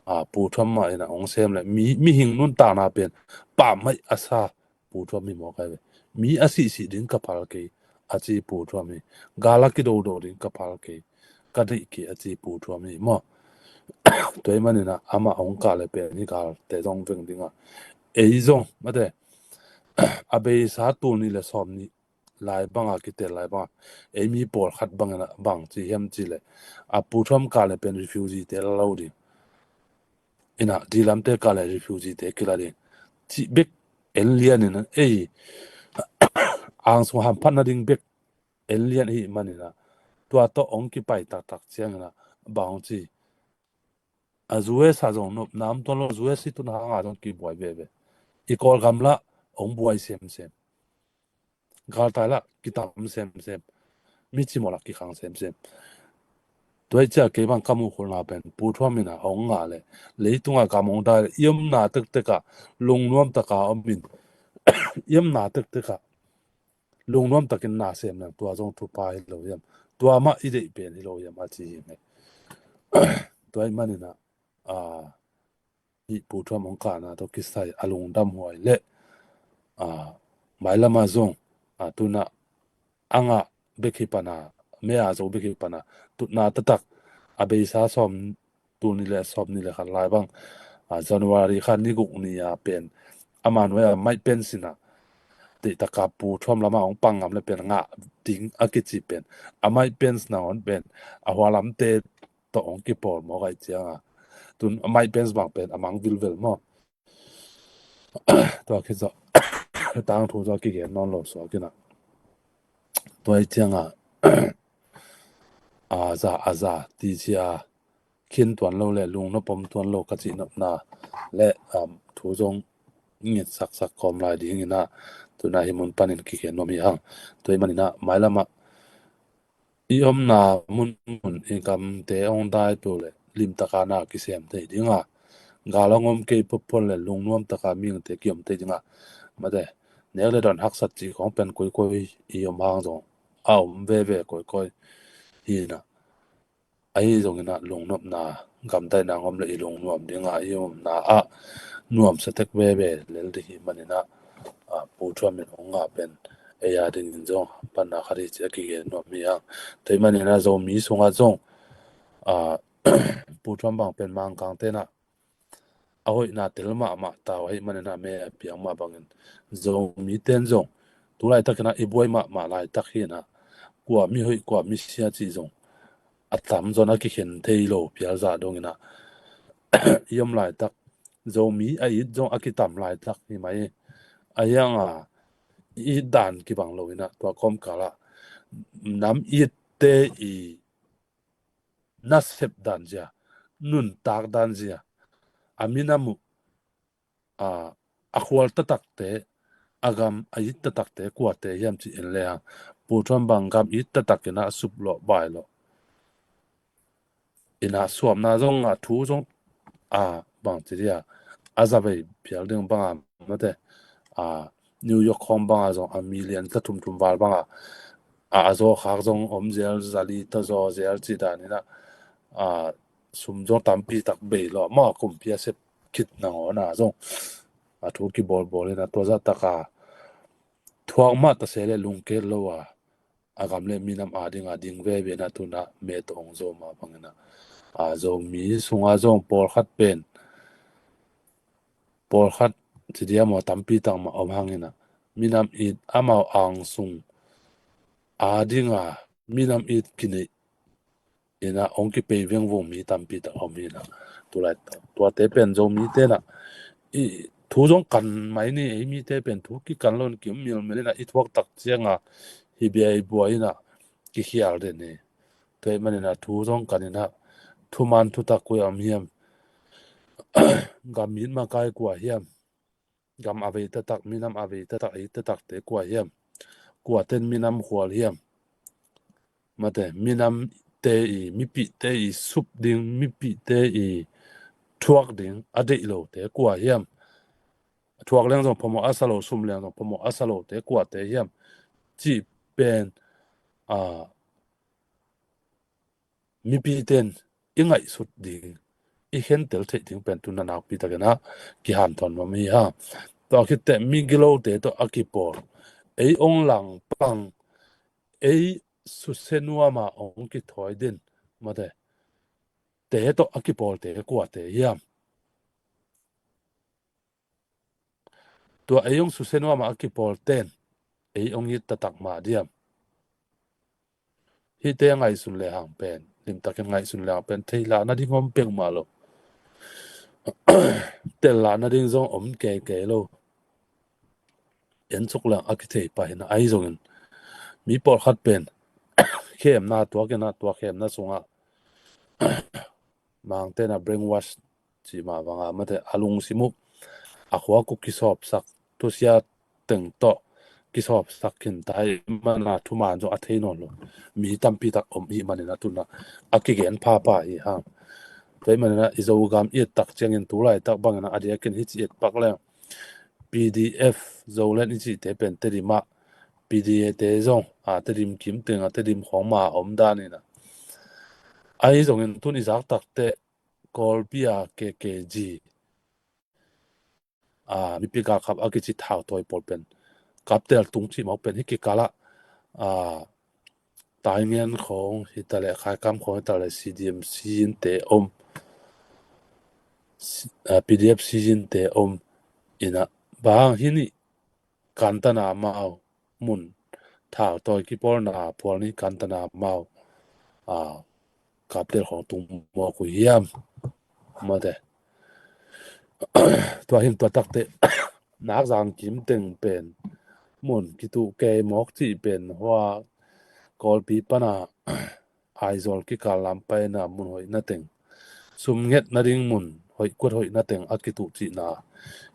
a, Pu Trump a in a hong sem le mi, mihing nuntakna pen pammaih a sa Pu Trump hi maw, kai ve. Mi a sihsih ding ka phal kei, a ci Pu Trump hi. Gal a kidodo ding ka phal kei, ka deih kei, a ci Pu Trump hi maw? Tua hi manin a, amah hong kah le pen hi, galte zong veng ding a, ei zong, mate, a beisa tul nih le sawm nih lai banga kitel lai banga, ei mi pawlkhat bangin a bang ci hiam ci le, a, Pu Trump kah le pen refugee te la lo ding. In a, di lamte kah le refugee te kila ding, cih bek en lian in a, ei, angsung hamphatna ding bek en lian hi manin a, tua tawh hong kipai taktak ciangin a, bang hong ci, a, U S a zong nopna om tuan lo, U S i tun hanga zong kibuai veve. I Kawlgam lah hong buai semsem. Galtai lah kitam semsem. Mi cimawh lah kikhang semsem. Tua hi ciah kei bang ka muhkholhna pen Pu Trump in a hong ngah le, leitunga gam hong dai le, i omna tektek ah lungnuam taka om in, i omna tektek ah lungnuam takin na sem leng, tua zong thupha hi lo hiam? Tua mah i deih pen hi lo hiam, a ci hi ngei. Tua hi manin a, a, hih Pu Trump hong kahna tawh kisai a lungdam huai le, a, mailam a zong, a, tun a, a ngah bek hi pan a, mei a zo bek hi pan a, tutna taktak, a beisa sawm, tul nih le sawm nih le khat lai bang, a, January kha ni guk ni a pen, ama nuai a Mike Pence in a, deih taka Pu Trump lam a hong pang ngam le pen ngah ding a kici pen, a Mike Pence nangawn pen a hua lamte tawh hong kipawl maw, kai ciang a. Tun a Mike Pence bang pen a mang vilvel maw? Tua khit zawh tangthu zawh kigen nawn lo suak in a, tua hi ciang a, a za, a za ti cia khin tuan lo le lungnop om tuan lo ka cih nopna le, um, thu zong ngetsaksak kawm lai dingin a, tun a hih mun panin kigen nuam hi hang. Tua hi manin a, mailam ah i omna munmun, i gamte hong dai peuh le limtaka na kisem thei ding a, gal hong om kei photphot le lungnuam taka mihingte kiom thei ding a, mate, nek le dawn haksat cih khong pen koikoi i om hang zong a om veve koikoi hi na. Ahi zongin a, lungnopna, gamdaihna hong om le i lungnuam ding a, i omna ah nuamsa tek veve lel ding hi manin a, a, Pu Trump in hong ngah pen ei a dingin zong panna khat hi ci a kigen nuam hi hang. Tua hi manin a, Zomi sungah zong, a, Pu Trump bang pen Mangkangte in a, a hoihna tel mahmah ta uh ahih manin a, mei a piang mah bangin Zomite in zong tu laitakin a i buai mahmah laitak hi na, kua mihoih kua misia cih zong a tamzaw in a kikhen thei lo phial zah dongin a, i om laitak Zomi a it zong a kitam laitak hi mai. A hiang a i it dan kibang lo in a, tua kawmkal ah nam itte i nasep dan zia, nuntak dan zia, a minam uh, a, a khual taktakte, a gam a it taktakte kuate hiam ci en le hang, Pu Trump bang gam it taktakin a sup lawh bai lawh in a, suapna zong a, thu zong a, bang ci dia, a zavei phial ding bang a, mate, a, New York khawng bang a zong a million za thumthum val bang a, a, a zaw khak zong om zel, zali ta zaw zel ci dan in a, a, sum zong tampi tak bei lawh maw, kumpi a sep khit nangawn a zong a thu kibawlbawl in a, tua zah tak a thuak mah ta se le lungket lo a, a gam le minam a ding a ding veve in a, tun a mei tawh hong zo mah bangin a, a, Zomi sungah zong pawlkhat pen, pawlkhat ci dia maw, tampi tak mah om hangin a, minam it amau angsung a ding a minam it kineih in a hong kipei vengvung mi tampi tak om hi na. Tulai tuate pen Zomite in a, i, thu zong kan mai ni, ei mite pen thu kikan lo in ki-um milmil in a, i thuak tak ciang a hi bia i buai in a kikhial den hi. Tua ahih manin a thu zong kan in a, thuman thutak kua om hiam? Gam it makai kua hiam? Gam a vei taktak, minam a vei taktak, a it taktakte kua hiam? Kuaten minam khual hiam? Mate, minamte i, mipihte i sup ding, mipihte i thuak ding a deih lote kua hiam? Thuak leng zong phamawh a sa lo, sum leng zong phamawh a sa lote kuate hiam? Cih pen, a, mipiten i ngaihsut ding, i khentel theih ding pen tu-in nakpi takin a kihanthawn nuam hi hang. Tua khit teh migilote tawh a kipawl, ei ong langpang, ei susia nuam a ong kithawi den, mate, te tawh a kipawlte kuate hiam? Tua ei ong susia nuam a a kipawlten ei ong it taktak mah diam? Hihte ngaihsun lehang pen, limtakin ngaihsun lehang pen, thei lah nading om peuhmah lo. Tel lah nading zong om keikei lo. En suk leng a kithei pah hi na, ahi zongin mi pawlkhat pen khemna tuakin a, tua khemna sungah Mangte'n a brainwash cih mah bangin, mate, a lungsim uh, a khuak uh kisawpsak, thusia teng tawh kisawpsak khin ta ahih manin a thuman zong a thei nawn lo mi tampi tak om ahih manin a tu-in a kigen phapha hi hang. Tua ahih manin a i Zogam i et tak ciangin tu laitak bangin a diakin hici et pak leng, P D F Zoland i cihte pen Tedim ah, P D A te zong a Tedim kim teng a Tedim khawng mah a om dan hi na. Ahi zongin tu-in i zak tak teh Kawlpi a K K G, a, mipi galkap a kici thautawi pawl pen kaptel tung cih mah pen hih kikal ah, a, Taingen khawng hi ta leh, Khaikam khawng hi ta leh, C D M Sijin te om, si-, a, P D F Sijin te om hi na, bang hih nih kantan a amau mun, thautawi kipawlna phual nih kantan a amau, a, kaptel khawng tung mawk uh hiam? Mate. Tua hi in tua tak teh Nakzang kim teng pen mun kituh kei mawk cih pen hua Kawlpi pan a Aizawl kikal lam paina mun hoih na teng, sum nget nading mun hoih, kut hoih na teng a kituh cihna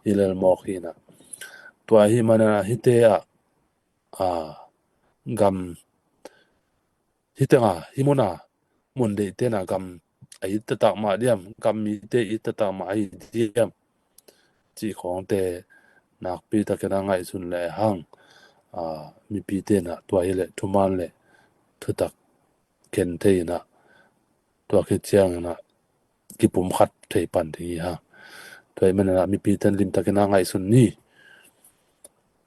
hi lel mawk hi na. Tua ahih manin a hihte ah, a, gam, hih teng a, hih mun a mun deihte in a gam a it taktak mah diam, gam mite it taktak mah ahi diam cih khawngte nakpi takin a ngaihsun lehang, a, mipite in a tua hi leh thuman leh thutak khen thei in a, tua khit ciangin a kipumkhat thei pan ding hi hang. Tua ahih manin a mipite in limtakin a ngaihsun ni.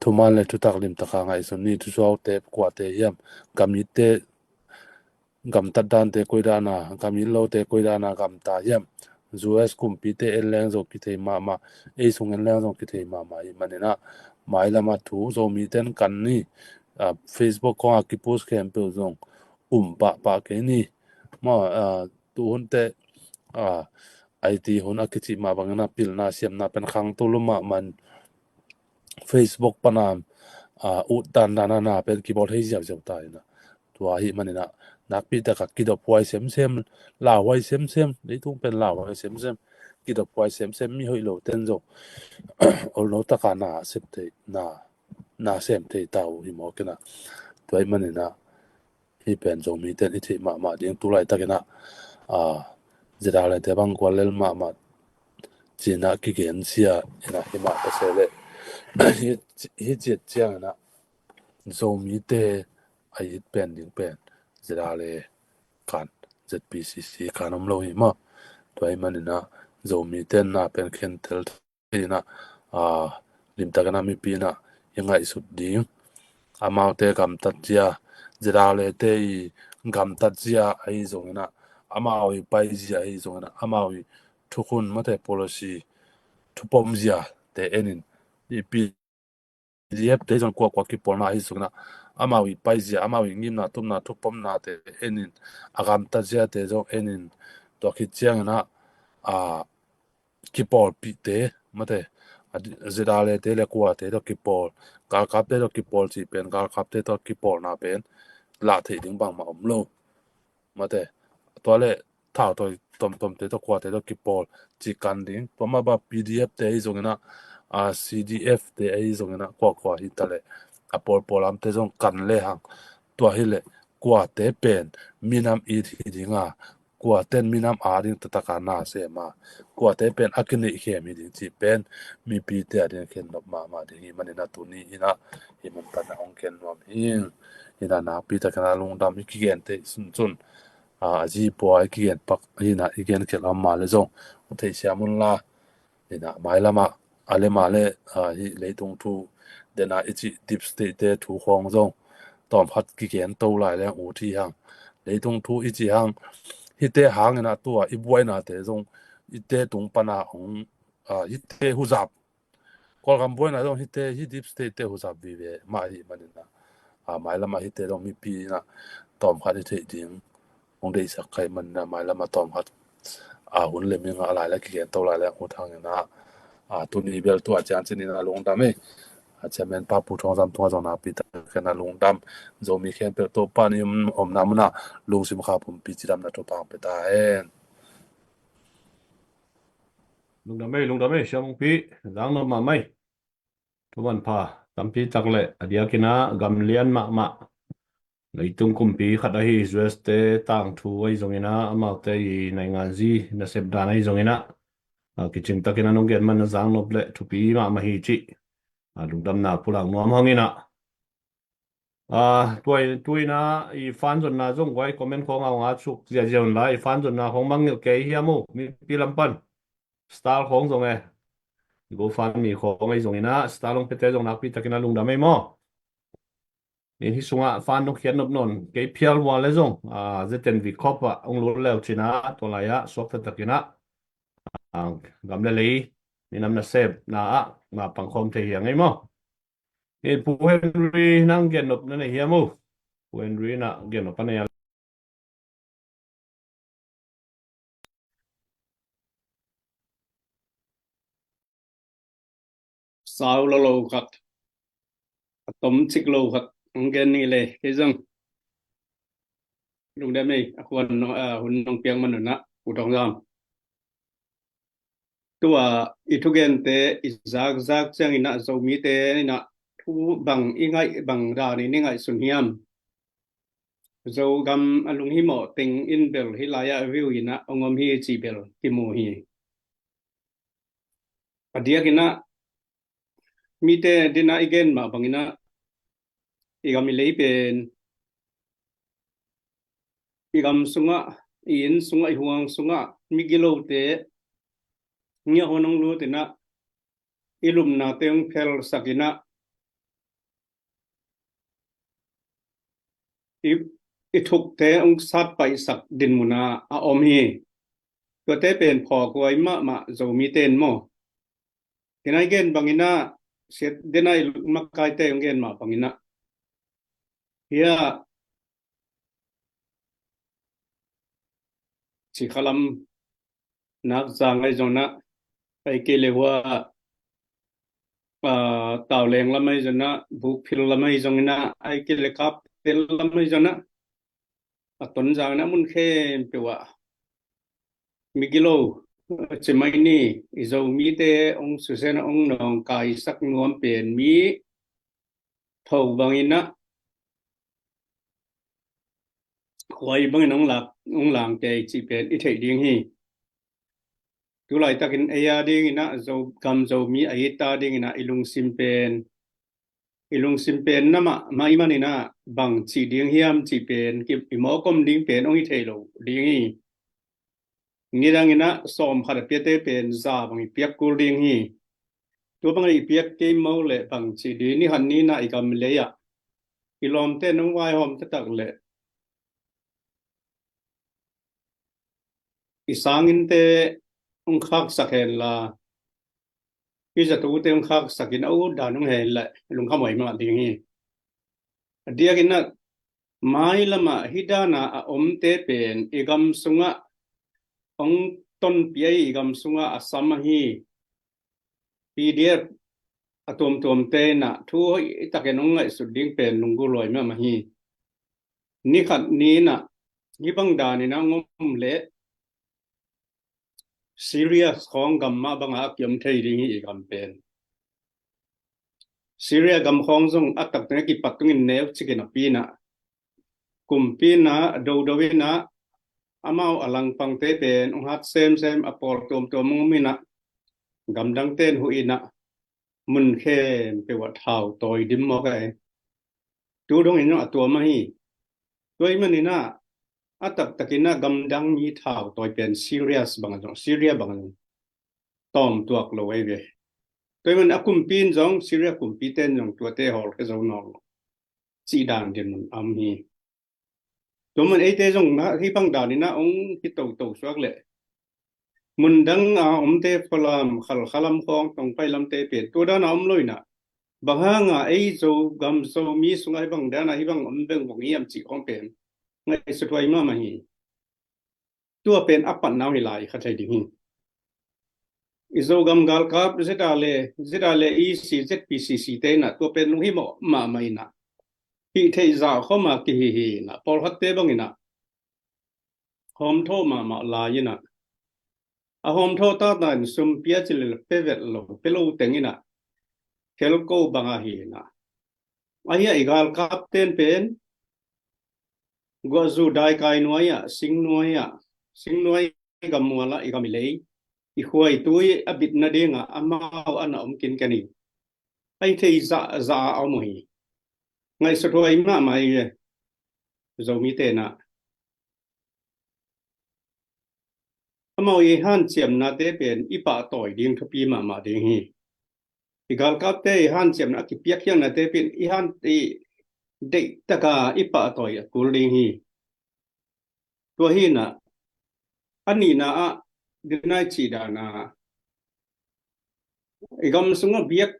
Thuman leh thutak limtak a ngaihsun ni. Thusuaute kuate hiam? Gam itte, gamtat dante koi dan a, gam it lote koi dan a gamta hiam? U S kumpite en leng zong kithei mahmah, ei sung en leng zong kithei mahmah ahih manin a, mailam a thu Zomite in kan ni. A, Facebook khawng a kipost khempeuh zong um pahpah kei ni. Maw, a, tu hun teh, a, I T hun a kici mah bangin a pilna siamna pen khangto lua mahmah in Facebook pan a, a, ut dandan a na pen kibawl thei ziauziau ta hi na. Tua ahih manin a nakpi tak a kidophuai semsem, lauhuai semsem, leitung pen lauhuai semsem, kidophuai semsem, mi hoih lote in zong olno tak a na sem thei, na, na sem thei ta uh hi mawk in a. Tua ahih manin a hih pen Zomite in i theih mahmah ding, tu laitakin a, a, ZRA le te bang gual lel mahmah ci-in a kigen sia in a hi mah ta se leh, hih, hih ciat ciangin a Zomite a it pen ding pen ZRA le kan, Z P C C kan om lo hi mah. Tua ahih manin a Zomite in na pen khentel in a, a, limtakin a mipi in a i ngaihsut ding. Amaute gamtat zia, ZRA le te i gamtat zia ahi zongin a, amau i pai zia ahi zongin a, amau i thukhun, mate, policy, thupom ziate en in, i P D F te zong kuakua kipawlna ahi zongin a, amau i pai zia, amau i ngimna, tupna, thupomnate en in, a gamtat ziate zong en in, tua khit ciangin a, a, kipawlpihte, mate, a di-, ZRA le te le kuate tawh kipawl, galkapte tawh kipawl cih pen, galkapte tawh kipawlna pen lah theih ding bangmah om lo. Mate, tua leh thautawi tuamtuamte tawh kuate tawh kipawl ci kan ding. Tua mah bang P D F te ahi zongin ah, a, C D F te ahi zongin ah, kuakua hi ta leh a pawlpawl lamte zong kan lehang, tua hi leh kuate pen minam it hi ding a, kuaten minam a ding taktak a na sem a, kuate pen a kineihkhem hi ding cih pen mipite a ding khen nop mahmah ding hi manin ah tuni in ah hih mun pan ah hong khen nuam hi. Hi in ah nakpi takin ah lungdam i kigente sunsun, a, a zi pua i kigen pak hi in ah i gen khial a om mah leh zong theihsiam un la. Hi in ah mailam ah a le mah leh, a, hih leitung thu, den a i cih deep state te thu khawng zong tawmkhat kigen to lai leng ut hi hang. Leitung thu i cih hang, hihte hangin ah tua i buainate zong hihte tung pan ah hong, a, hihte huzap, Kawlgam buaina zong hihte, hih deep state te huzap vive mah ahih manin ah, a, mailam ah hihte zong mipi in ah tawmkhat i theih ding hong deihsak ka hih manin ah, mailam ah tawmkhat, a, hun le mi ngah lai leh kigen to lai leng ut hangin ah, a, tuni bel tua ciang cih in ah lungdam ei. A, Chairman Pa Pu Thawng Zam tungah zong nakpi takin ah lungdam. Zomi khempeuh Topa'n i om, omna mun ah lungsim kha pumpi cidamna thupha hong pia ta hen. Lungdam ei, lungdam ei, Sia Mungpi, zang nop mahmah ei. Thu manpha tampi tak leh a diakin ah gam lian mahmah, leitung kumpi khat ahi U S te tangthu ahi zongin ah, amaute i nainganzi nasep dan ahi zongin ah, a, kicing takin ah nong gen man na zang nop leh thupi mahmah hi cih, a, lungdamna pulak nuam hangin ah, a, tua, tu in ah i fan zonna zong guai comment khawng ah hong at suk ziazia un la, i fan zonna khawng mangngilh kei hiam uh, mipi lam pan. Star khawng zong e, GoFundMe khawng ahi zongin ah star hong piate zong nakpi takin ah lungdam ei maw. In hih sungah fan hong khiat nop nawn kei phial vua leh zong, a, Z N V khop ah hong lut le uh cin ah, tua lai ah suakta takin ah, a, gam le lei minam nasepna ah mapang khawm thei hi ing ei maw. Ei, Pu Henry, nang gen nop na nei hiam uh? Pu Henry in ah gen nop a nei a. Sau lo lo khat, a tomcik lo khat hong gen ni le, kei zong lungdam ei, a hun nong, a, hun nong piak man un ah, Pu Thawng Zam. Tua i thugente i zakzak ciangin ah Zomite in ah thu bang i ngaih, bang danin i ngaihsun hiam? Zogam a lunghimawh teng in bel hih lai ah view in ah hong om hi cih bel kimu hi. A diakin ah mite din ah i gen mah bangin ah i gam i lei pen, i gam sungah, i inn sungah, i huang sungah migilote ngiahhuan hong lut in ah, i lupnate hong phelsak in ah, i, i thukte hong satpaihsak dinmun ah a om hi. Tuate pen phawkhuai mahmah Zomite in maw. Hi in ah i gen bangin ah, siat den ah i makaite hong gen mah bangin ah, hia, Cikhalam, Nakzang ahi zongin ah, ahih kei leh hua, a, Tauleng lam ahi zongin ah, Bukphil lam ahi zongin ah, ahih kei leh Kaptel lam ahi zongin ah, a Tonzang in ah mun khempeuh ah migilo, a, ci mai ni, i Zomite hong susia in ah hong nawngkaisak nuam pen mi tho bangin ah, khuai bangin hong lak, hong lang kei cih pen i theih ding hi. Tu laitakin ei a dingin ah, Zo, gam Zomi a it a dingin ah i lungsim pen, i lungsim pen na mah, mah ahih manin ah bang ci ding hiam cih pen, ki, i mawk om ding pen hong hi thei lo ding hi. Nidangin ah sawm khat a piate pen za bang i piak kul ding hi. Tua bang i piak kei mo leh bang ci ding, ni khat ni in ah i gam lei ah i lawmte in hong vaihawm taktak leh i sanginnte hong khaksak hen la, i zatute hong khaksak in a ut dan hong hei leh lungkham huai mah ding hi. A diakin ah mailam ah hih dan a a omte pen i gam sungah hong tonpih ahi, i gam sungah a sam ahi P D F a tuamtuamte in ah thu hoih takin hong ngaihsut ding pen lunggulh huai mahmah hi. Ni khat ni in ah hih bang danin ah hong om leh Syria khawng gam mah bangah a kiom thei ding hi i gam pen. Syria gam khawng zong a taktak a kipat tungin neu cikin a pi-in ah, kumpi in ah, dodo in ah, amau a langpangte pen hong hat semsem, a pawl tuamtuam hong om in ah, gamdangte in huh in ah, mun khempeuh ah thau tawi dim mawk hi. Tu dongin zong a tuam ahi. Tua ahih manin ah, a taktakin ah gamdang mi thau tawi pen Syria bang zong, Syria bang zong tawm tuak lo ahi ve. Tua ahih manin a kumpi in zong, Syria kumpite in zong tuate hawlkhia zo nawn lo cih dan dinmun a om hi. Tua man eite zong na hih bang danin ah hong hi toto suak leh, mundang a omte, Falam, Halkha lam khawng, Tongpai lamte pen tua dan a om lo in ah, bang hanga ei Zogam Zomi sungah hih bang dan a hih bang om vengvung hiam cih khawng pen ngaihsut huai mahmah hi. Tua pen a patna uh hi lai kha thei ding hi. I Zogam galkap Z R A, Z R A E C, Z P C C te in ah tua pen lunghimawh mahmah in ah, hih theih zah khawma kihi hi in ah, pawlkhatte bangin ah hawmthawh mahmah lai in ah, a hawmthawh taktak in sum pia ci leh pia vet lo, pia lo teng in ah khelko bang ahi in ah. Ahi ah i galkapte in pen guahzu daikai nuai ah, singnuai ah, singnuai gammual ah i gam i lei, i khuaitui a bit nadingah amau a na om kinken hi. Ahi thei zahzah a om uh hi. Ngaihsut huai mahmah hi. Zomite in ah amau i hanciamnate pen i pahtawi ding thupi mahmah ding hi. I galkapte i hanciamna, a kipiakkhiatnate pen i han, i deihtaka i pahtawi a kul ding hi. Tua hi in ah, a nihna ah, dinai cih dan a, i gam sungah biak,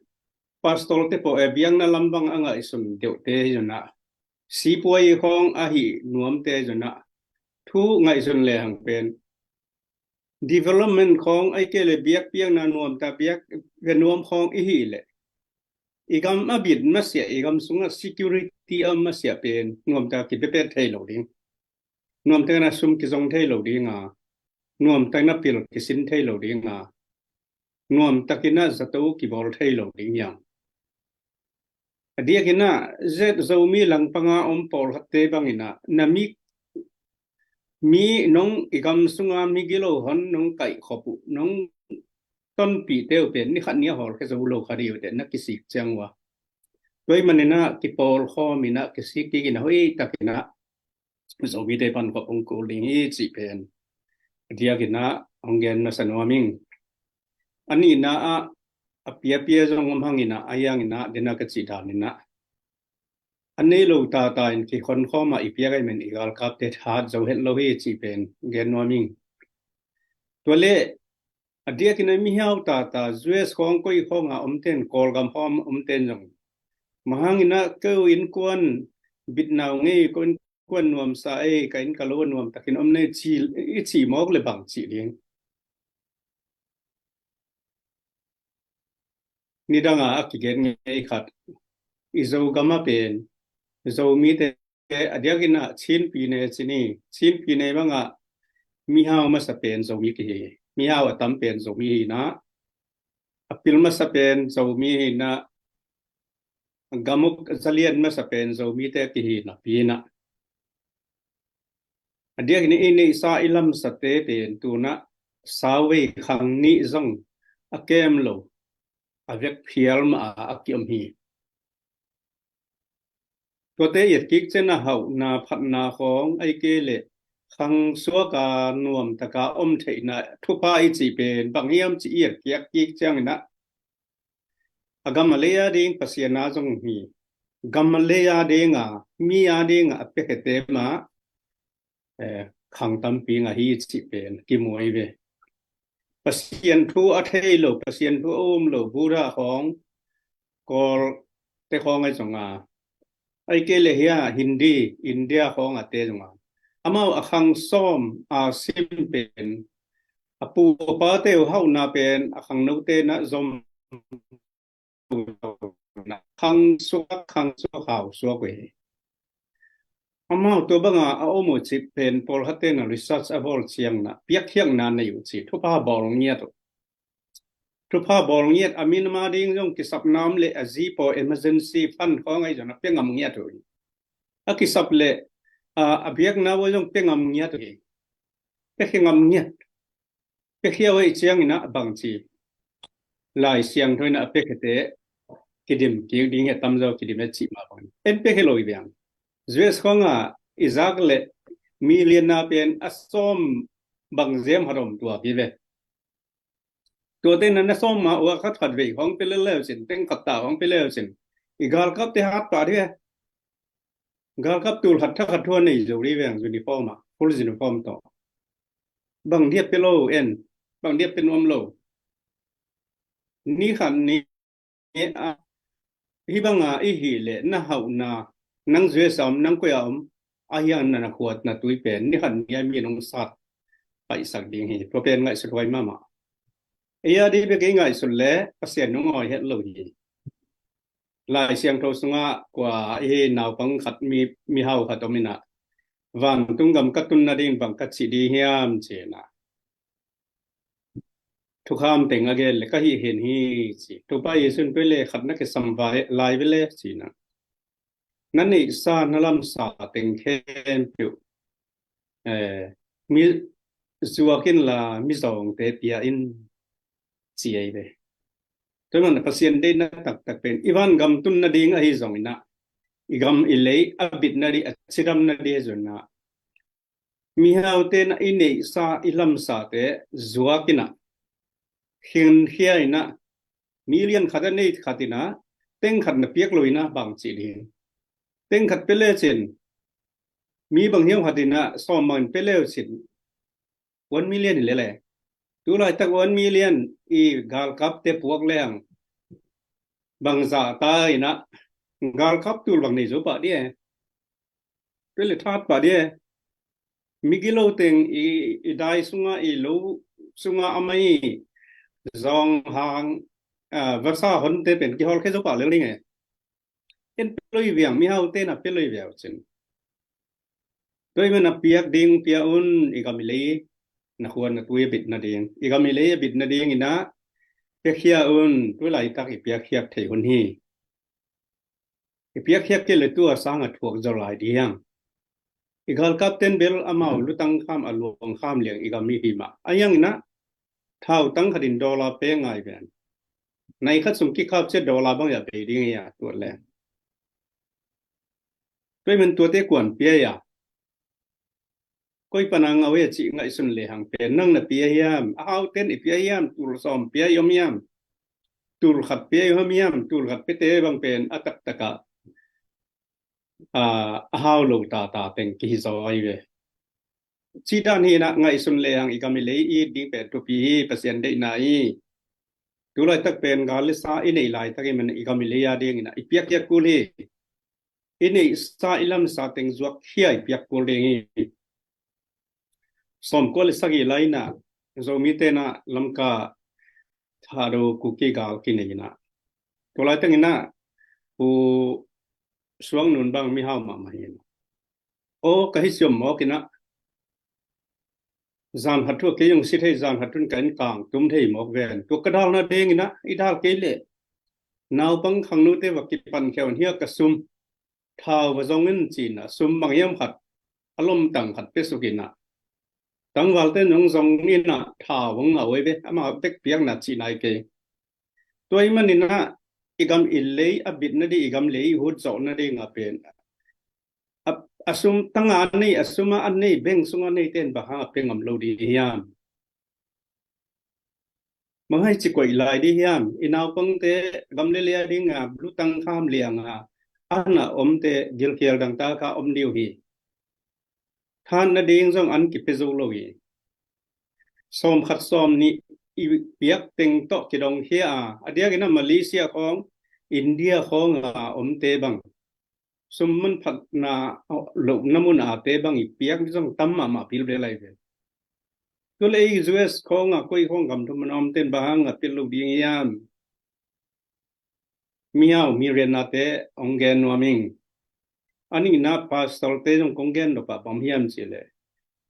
pastorte pawh e, biakna lam bang a ngaihsun deuhte hi zong ah, sipuai khawng ahi nuamte hi zong ah, thu ngaihsun lehang pen development khawng, ahih kei leh biakpiakna nuamta biak ve nuam khawng i hih leh, i gam a bit masiah, i gam sungah security a om masiah pen nuamta kipepet thei lo ding. Nuamtakin a sum kizong thei lo ding a, nuamtakin a pil kisin thei lo ding a, nuamtakin a zato kibawl thei lo ding hi hang. A diakin ah, Zomi langpanga om pawlkhatte bangin ah, na mi, mi nong, i gam sunga migilo hon nong kaihkhop uh, nong tonpihte uh pen ni khat ni a hawlkhia zo lo kha ding uh teh na kisik ciang uh a. Tua ahih manin ah kipawlkhawm in ah, kisik kik in ah, hoihtakin ah Zomite pan khop hong kul ding hi cih pen a diakin ah hong gen masa nuam ing. A nihna ah, a piapia zong om hangin ah, a hiangin ah, dena ka cih danin ah, a nei lo tata in kikhonkhawm ah i piak ahih manin i galkapte that zo het lo hi cih pen gen nuam ing. Tua leh a diakin ah mihau tata, U S khawng koi khawng a omte in, Kawlgam khawng omte in zong, bang hangin ah ko innkuan bitna uh ngei, ko innkuan nuamsa ei, ka inn ka lo nuamtakin om nei ci, i cih mawk leh bang cih ding. Nidang a a kigen ngei khat, i Zogam ah pen Zomite a diakin ah Chin pyine ci ni, Chin pyine bangah mihau masa pen Zomi kihi, mihau a tam pen Zomi hi in ah, a pil masa pen Zomi hi in ah, gam uk zalian masa pen Zomite kihi napi in ah, a diakin i neihsa i lamsate pen tu-in ah sauvei khang nih zong a kem lo, a vekphial mah a a kiom hi. Tuate i et kik ciang ah hauhna phatna khawng, ahih kei leh khang suak a nuamtak a om theihna thupha i cih pen bang hiam cih i et kik ciangin ah, a gam a lei a ding Pasian a zong hi, gam a lei a ding a, mi a ding a a piakhete mah, eh, khang tampi ngah hi cih pen kimu ahi ve. Pasian thu a thei lo, Pasian thu a um lo, Buddha khawng, Kawlte khawng ahi zong a, ahih kei leh hia Hindi, India khawng a te zong a, amau a khang sawm a sim pen, a pu a pate uh hauhna pen a khangnote in ah zom khang suak, khang suak hau suak uh hi. amau tua banga a om uh cih pen pawlkhatte na research a bawl ciangin ah piakkhiatna nei uh ci, thupha bawl ngiat uh. Thupha bawl ngiat a minam a ding zong kisapna om leh a zi paw emergency fund khawng ahi zong a pia ngam ngiat uh hi. A kisap leh a, a biakna uh zong pia ngam ngiat uh hi. Pia khia ngam ngiat. Pia khia uh ahih ciangin ah bangci Lai Siangtho in ah a pia khiate kidim kik ding hi, a tamzaw kidim hi cih mah bangin en pia khia lo hi veng. U S khawng ah i zak leh million na pen a sawm bang ziam hat om tuak hi ve. Tuate na na sawm ma ua khat khat vei khawng pia lel leu cin, teng khat ta khawng pia leu cin, i galkapte hat pah dih e. Galkap tul khat tha khat thua nei zo dih veng, uniform ah, full uniform tawh. Bang diat pia lo en, bang diat pia nuam lo. Ni khat ni a, hih banga i hih leh na hauhna, nang U S a om, nang koi a om, a hiang na na khuat na tui pen ni khat ni a mi nong sat paihsak ding hi. Tua pen ngaihsut huai mahmah. Ei a dih bek ei ngaihsut leh Pasian nong awi het lo hi. Lai Siangtho sungah kua i hi naupang khat mi, mihau khat om in ah, vantung gam ka tun nading bang ka cih ding hiam ci in ah, thukham teng a gen leh ka hih hen hi ci. Topa Jesu in tua leh khat na kisam lai ve leh ci in ah, na neihsa na lamsa teng khempeuh, eh, mi zuak inla mizawngte pia in ci ahi ve. Tua man Pasian deihna taktak pen i van gam tun nading ahi zongin ah, i gam i lei a bit nading, a cidam nading ahi zongin ah, mihaute na i neihsa i lamsate zuak in ah, khin khia in ah, million khat a nei khat in ah, teng khat na piak lo in ah bang cih ding. Teng khat pia lecin, mi bang hiau khat in ah sawm bang in pia lecin, one million hi lele. Tu laitak one million i galkapte puak leng bang zah ta in ah, galkap tul bang nei zo pah dih e. Tua leh that pah dih e. Migilo teng i, i dai sungah, i lo sungah a mai zong hang, ah, vasa honte pen kihawl khia zo pah lel ding e. En pia lo hi veng, mihaute na pia lo hi veng cin. Tua ahih man a piak ding pia un, i gam i lei na khuan na tui a bit nading. I gam i lei a bit nading in ah piakhia un, tu laitak i piakkhiat thei hun hi. I piakkhiat kei leh tua sang a thuak zaw lai ding hiam? I galkapten bel amau lutang kham a luang kham liang i gam i hi mah. A hiang in ah thautang khat in dollar pe ngai ven. Nai khat sung kikhap ciat dollar bang a bei ding hi a, tua leh. Tua ahih man tuate kuan pia a, koi pan a ngau e cih ngaihsun lehang pen nang na pia hiam? A hauten i pia hiam? Tul sawm pia i om hiam? Tul khat pia i om hiam? Tul khat piate bang pen a taktak ah, ah, a hau lo tata teng kihi zaw ahi ve. Cih dan hi in ah ngaihsun lehang i gam i lei i it ding pen thupi hi, Pasian deihna hi. Tu laitak pen gal leh sa i neih laitak ahih man i gam i lei a ding in ah i piakkhiat kul hi. I neihsa i lamsa teng zuak khia i piak kul ding hi. Sawmkua leh sagih lai in ah Zomite in ah Lamka Thado Kuki gal kinei in ah, tua laitak in ah Pu Suang Nun bang mihau mahmah hi in ah, aw ka hi siam mawk in ah, zan khat thu a kei zong si thei, zan khat thu in ka inn kang tum thei mawk ven. Tua ka dal nading in ah i dal kei leh naupang khangnute va kipan khia un, hia ka sum, thau va zong in ci in ah, sum bang hiam khat a lomtang khat pia suk in ah, tangvalte in zong zong in ah thau hong ngah uh hi ve, amah bek piakna cihna hi kei. Tua ahih man in ah i gam i lei a bit nading, i gam lei i hut zawh nading a pen a, a sum tang a nei, a sum a nei, bank sung a neite in bang hang a pia ngam lo ding hiam? Bang hang ci koih lai ding hiam? I naupangte gam leh lei a ding a lutang kham liang a, an a omte gilkial dangtak a om ding uh hi. Than nading zong an kipia zo lo hi. Sawm khat sawm nih i piak teng tawh kidong khia a, a diak in ah Malaysia khawng, India khawng a omte bang, sum manphatna lohna mun a te bang i piak zong tam mahmah pilbel lai ve. Tu leh ei U S khawng a koi khawng gam thum a omte in bang hang a pil lo ding hiam? Mihau mi riatnate hong gen nuam ing. A nihna, pastorte zong kong gen nop ah bang hiam cih leh,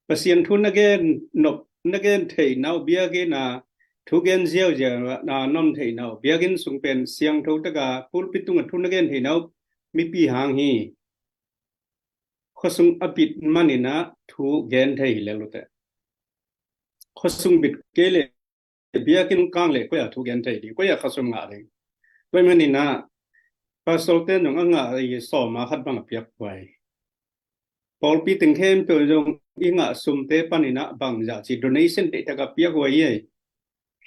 Pasian thu na gen nop, na gen theihna uh, biakinn ah thu gen ziauziau na na om theihna uh, biakinn sung pen siangtho tak a pulpit tungah thu na gen theihna uh mipi hang hi. Khuasung a bit manin ah thu gen thei hi lel uh teh. Khuasung bit kei leh biakinn kang leh koi ah thu gen thei ding, koi ah khuasung ngah ding. Tua ahih manin ah pastorte zong a ngah i sawm a khat bang a piak huai. Pawlpi teng khempeuh zong i ngah sumte panin ah bangzah ci donation deih tak a piak huai hi.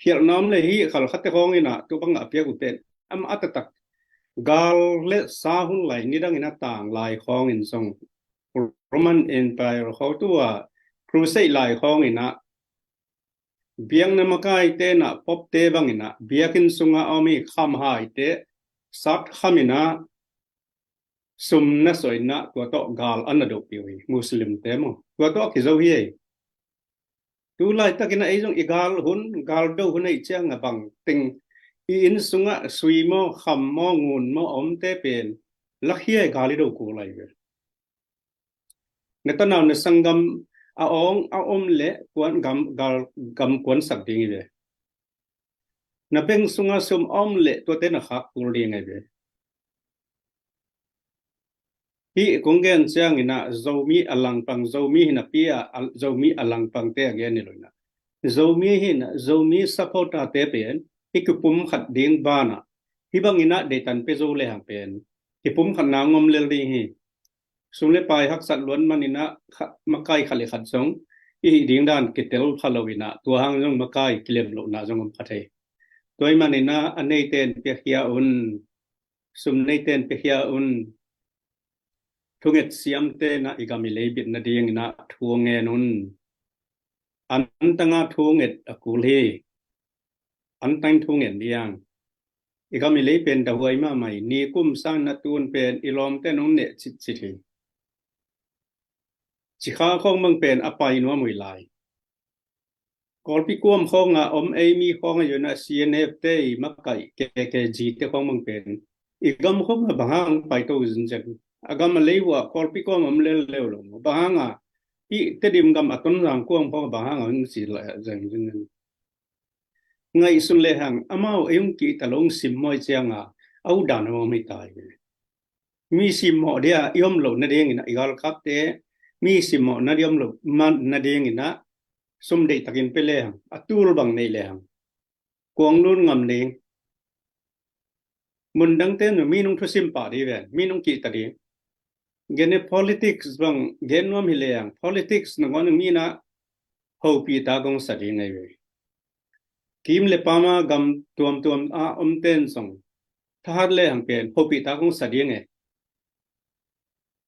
Khialhna om leh hih khal khatte khawng in ah tu bang a piak uh pen amah a taktak gal le sa hun lai, nidang in a tang lai khawng in zong, Roman Empire khawng, tua crusade lai khawng in ah biakna makaite in ah, popte bang in ah, biakinn sungah a om i khamhaite sat kham in ah sum na suah in ah tua tawh gal a na dohpih uh hi. Muslimte maw, tua tawh a kizo hi. Tu laitakin ah ei zong i gal hun, gal do hun ahih ciangin ah bang teng i inn sungah sui maw, kham maw, ngun maw a omte pen lakhia i gal i do kul lai ve. Na tanau na sanggam a awng a om leh kuan gam, gal, gam kuansak ding hi ve. Na bank sungah sum a om leh tuate na khak kul ding hi ve. Hih kong gen ciangin ah Zomi a langpang, Zomi hi napi ah, a, Zomi a langpangte a gen hi lo in ah, Zomi hi in ah, Zomi supporterte pen i kipumkhat ding banah hih bangin ah deihtan pia zo lehang pen kipumkhatna ngom lel ding hi. Sum le pai haksat luat manin ah kha-, makai khat le khat zong i hih ding dan kitel pha lo in ah, tua hang zong makai kilem lohna zong om kha thei. Tua ahih manin ah a neite in piakhia un, sum neite in piakhia un, thunget siamte in ah i gam i lei bit nadingin ah thu ngen un. Antang a thu nget a kul hi. Antang thu ngen diang. I gam i lei pen dahuai mahmah hi. Nikum sang na tun pen i lawmte in hong neh citcit hi. Cikha khawng bang pen a pai nuam uh hi lai. Kawlpi kuam khawng a om ei mi khawng a yun a C N F te i makaih K K G te khawng bang pen i gam khawng a bang hang paito zinzen, a gam a lei uh ah Kawlpi kuam om lel leu lo, bang hang a i Tedim gam a Tonzang kuam khawng a bang hang a hong si lai zeng zinzen. Ngaihsun lehang amau ei hong kihta lo, hong simmawh ciang a, a uh dan a hong om hi ta hi. Mi simmawh dia i om loh nadingin ah, i galkapte mi simmawh na di om loh man nadingin ah sum deihtakin pia lehang, a tul bang neih lehang kuang lut ngam ding. Mundangte in minung thusim pah ding ven, minung kihta ding. Gene politics bang gen nuam hi lehang, politics nangawn mi in ah hopih tak hong sa ding ahi ve. Kim le pama gam tuamtuam a omte in zong thahat lehang pen hopih tak hong sa ding e.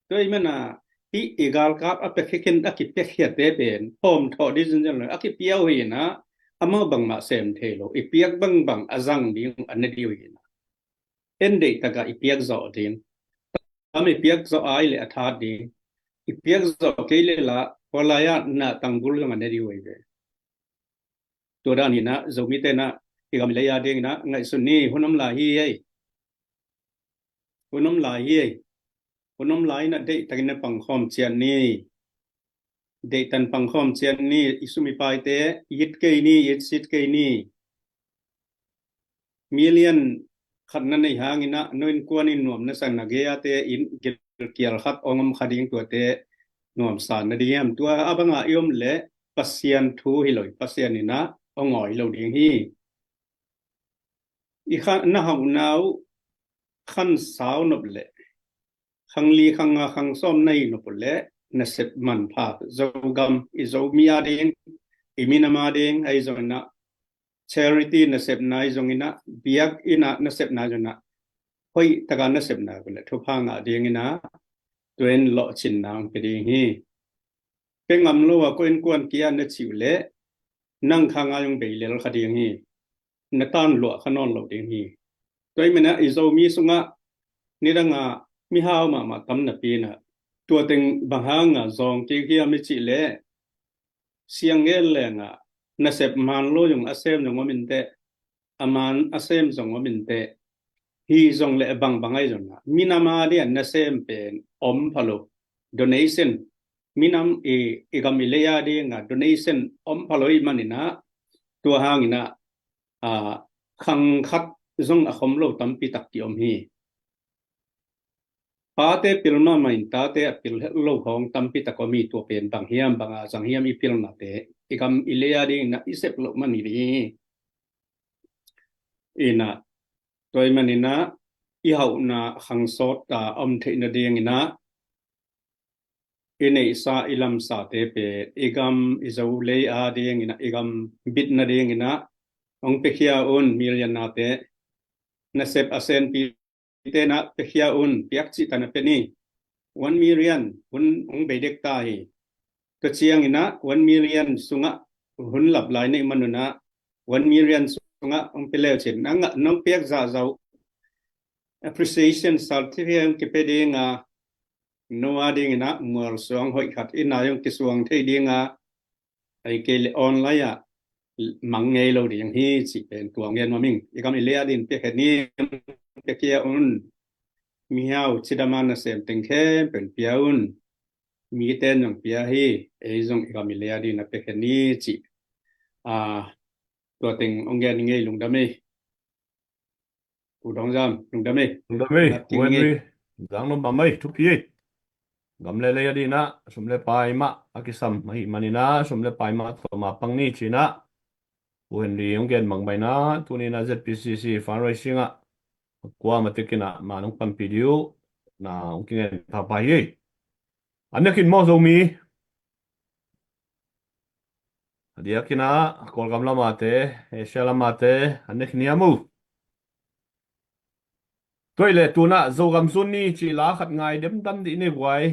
Tua ahih manin ah hih i galkap a piakhia khin a kipiakkhiate pen hawm thawh ding zinzen lo, a kipia uh hi in ah amau bangmah sem thei lo, i piak bangbang a zang ding a na ding uh hi in ah, en deihtak a i piak zawh ding. Tam i piak zawh ai leh a thahat ding, i piak zawh kei leh lah kua lai ah na tangbul zong a na ding uh hi ve. Tua dan hi in ah Zomite in ah i gam i lei a dingin ah ngaihsun ni, hun om lai hi ei. Hun om lai hi ei. Hun om lai in ah deihtakin na pangkhawm ciat ni. Deihtan pangkhawm ciat ni, i sum i paite it kei ni, it sit kei ni. Million khat na neih hangin ah no innkuan in nuam na sak, na gei-ate in gilkial khat hong om kha ding, tuate nuamsa na ding hiam? Tua a banga i om leh Pasian thu hi lo hi, Pasian in ah hong awi lo ding hi. I kha-, na hauhna uh khan sau nop leh, khang li, khang nga, khang sawm na hih nop uh leh nasep manpha, Zogam, i Zomi a ding, i minam a ding ahi zongin ah, charity nasepna ahi zongin ah, biakinn ah nasepna ahi zongin ah, hoih taka nasepna uh leh thupha ngah dingin ah tua in lawhcinna hong pia ding hi. Pia ngam lo a ko innkuan kia na cih uh leh nang khang a hong bei lel kha ding hi. Na tan luah kha nawn lo ding hi. Tua ahih manin ah i Zomi sungah nidang a mihau mahmah tam napi in ah, tua teng bang hang a zawng kik hiam i cih leh, siang gen leng ah nasep man lo zong a sem zong om in teh, a man a sem zong om in teh, hi zong leh bangbang ahi zong ah minam a ding a nasem pen om pha lo. Donation, minam i, i gam i lei a dinga donation om pha lo ahih maninah, tua hanginah, a, khang khat zong a khom lo tampi tak ki om hi. Pate pil mahmah in tate a pil lo hong tampi tak om hi. Tua pen bang hiam, banga zang hiam i pilnate, i gam i lei a dinginah i sep loh man hi. Inah, tua ahih maninah i hauhna khang sawt a om theih nadinginah i neihsa i lamsate pen i gam i Zo lei a dinginah, i gam bitna dinginah hong piakhia un. Million nate, nasep a senpi tenah piakhia un, piak cih tanah pia ni. One million hun hong bei dek ta hi. Tua cianginah one million sungah hun lap lai neih manunah one million sungah hong pia leu cin, nang, nong piak zahzah uh appreciation certificate hong kipia dinga, no a dinginah mual suang hoih khat i nai hong kisuang thei dinga, ahih kei leh online ah mang ngei lo ding hi cih pen tua hong gen nuam ing. I gam i lei a dingin piakhia ni, piakhia un. Mihau cidam a nasem teng khempeuh in pia un. Mite in zong pia hi. Ei zong i gam i lei a dingin piakhia ni cih, a, tua teng hong gen ngei. Lungdam ei. U Dawng Zam, lungdam ei. Lungdam ei. Zang lo mahmah ei, thupi ei. Gam le lei a dinginah sum le pai mah a kisam ahih maninah sum le pai mah tawh mapang ni cinah U Henry hong gen bang mahinah tuninah Z P C C fundraising ah kuamah tekinah man hong panpih ding uh na hong kingen phapha hi. An ne khin maw Zomi? A diakinah Kawlgam lamate, Asia lamate an ne khin hiam uh? Tua ahih leh tunah Zogam zun ni cih la khat ngai demdam dih ni guai.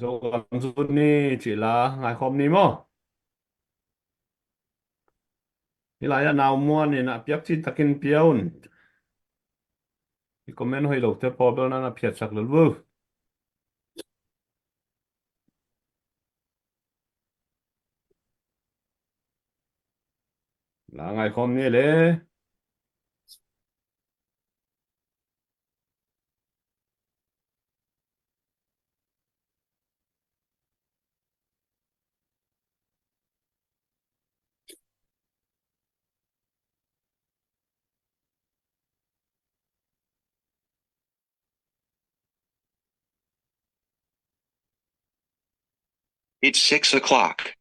Zogam zun ni cih la ngaikhawm ni maw? Hih lai-ah Nau Muan in a piak cih takin pia un. I comment hoih lote pawl bel na na phiatsak lel vo. La ngaikhawm ni le. It's six o'clock.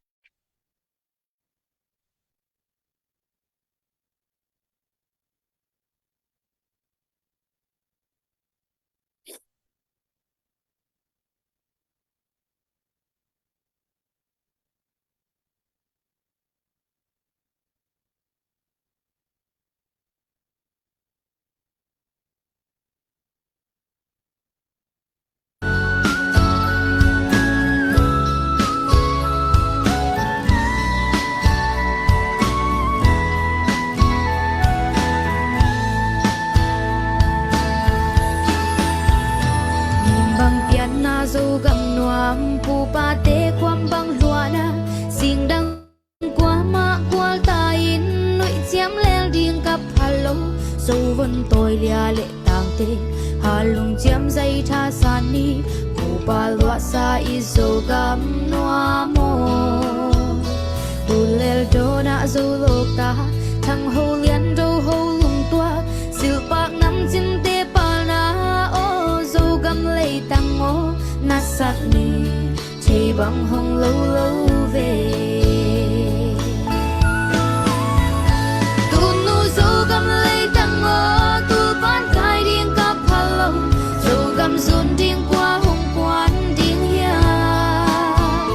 Bang pianna Zogam nuam, pupate kuam bang luahna, singdang kuamah kual ta in, nuih ciam lel ding ka phal lo. Zo von tawi lia le tangte, hal lungciam zai tha san ni, kupa luahsa i Zogam nuam aw. Tul lel dawnah Zo lawkta, thang ho lian do ho lungtuak, silhpak namcinte palna aw, Zogam leitang aw, na sak ni. Thei bang hong lo lo ve. Tunu Zogam leitang aw, tulpan kai ding ka phal lo. Zogam zun ding kua hong kuan ding hiam?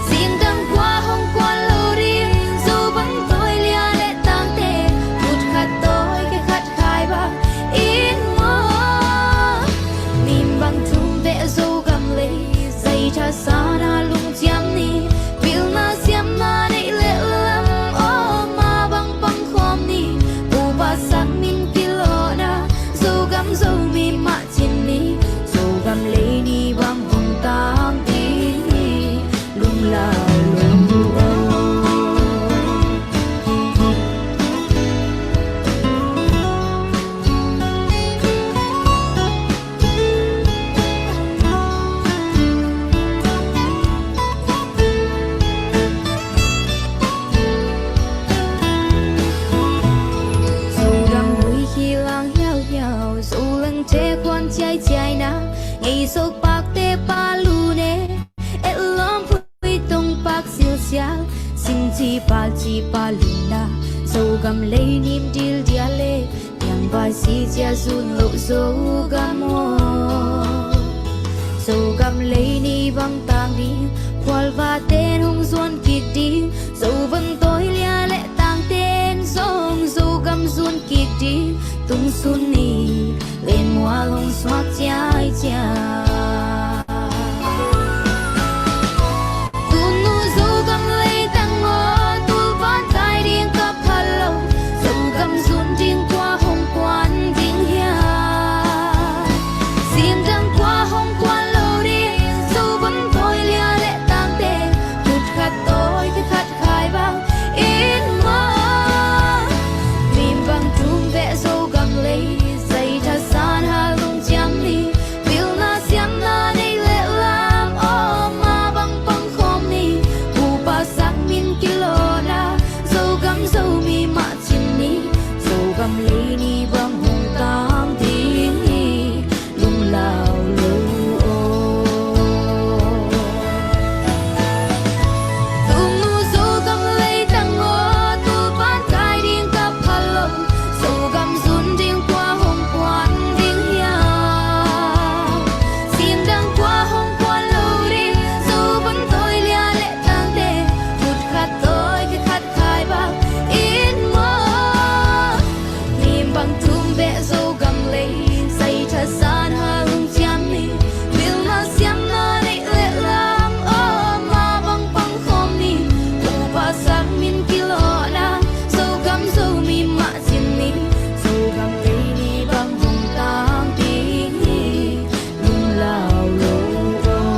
Singdang kua hong kuan lo ding? Zo bang tawi lia le tangte, kut khat tawi khe khat khai bang in maw? Nim bang thum teh Zogam lei, zai tha sana lungciam ni, cial, singci palci palina, Zogam lei nim dil dia le, tiang vai si cia zun lo Zogam aw. Zogam lei ni bang tang ding, khualva ten hong zuan kik ding, Zovon toi lia le tang ten zong Zogam zun kik ding, tung sun ni len mual hong suak ciai cia. Tunu Zogam lei tang aw, tulpan kai ding ka phal lo, Zogam zun ding kua hong kuan ding hia? Simdang kua hong kuan lo ding, Zovon toi lia le tangte, kut khat toi khat khai bang in maw. Mim bang tum beh Zogam lei, zai thasan ha lung ciam ni, pilna siamna neih le lam aw, ma bang pang khawm ni, upa sak min kilawhna, Zogam Zomi mah cin ni, Zogam lei ni bang hong tang ding hi, lunglau lo aw. Tumnu Zogam lei tang aw, tulpan kai ding ka phal lo, Zogam zun ding kua hong kuan ding hia? Simdang kua hong kuan lo ding, Zovon toi lia le tangte, kut khat toi khat khai bang in maw. Mim bang tum beh Zogam lei, zai thasan ha lung ciam ni, pilna siamna neih le lam aw, ma bang pang khawm ni, upa sak min kilawhna, Zogam Zomi mah cin ni, Zogam lei ni bang hong tang ding hi, lunglau lo aw.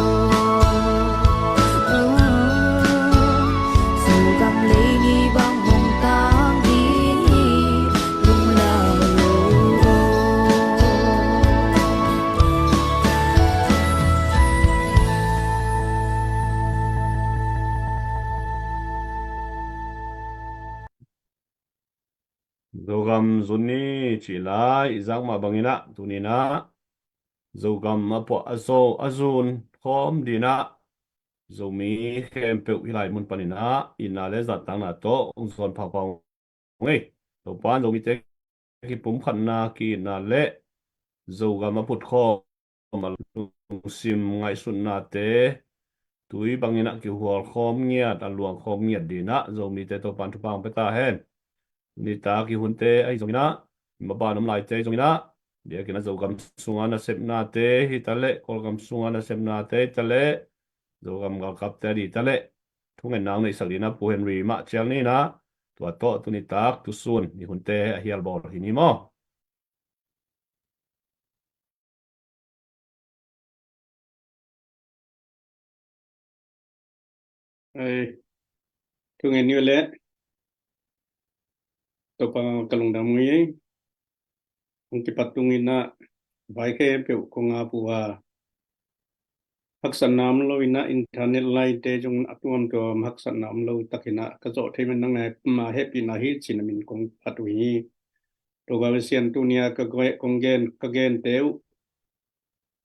Zogam lei ni bang hong tang ding hi, lunglau lo aw. Zogam zun ni cih lai i zak mah bangin ah, tuni-in ah Zogam a puah a zo a zun khawm dingin ah Zomi khempeuh hih lai mun panin ah itna le zattakna tawh hong zawn phapha ung ei. Topa'n Zomite kipumkhatna, ki-itna le Zogam a phutkhawm a lungsim ngaihsutnate tui bangin ah kihual khawm ngiat, a luang khawm ngiat dingin ah Zomite Topa'n thupha hong pia ta hen. Nitak i hunte ahi zongin ah, i maban om laite ahi zongin ah, a diakin ah Zogam sunga nasepnate hi ta leh, Kawlgam sunga nasepnate hi ta leh, Zogam galkapte a ding hi ta leh, thungetna hong neihsak dingin ah Pu Henry mah cial ni in ah, tua tawh tuni tak tusun i hunte a hial bawl hi ni maw. Ei, thungen ni uh leh, Topa ka lungdam uh hi. Hong kipat tungin ah vai khempeuh kong ap uh a, haksatna om lo in ah internet line-te zong a tuamtuam haksatna om lo takin ah ka zawh thei man nang na ma hehpihna hi ci-in a min kong phat uh hi. Topa Pasian, tuni-a ka gen, kong gen, ka gente uh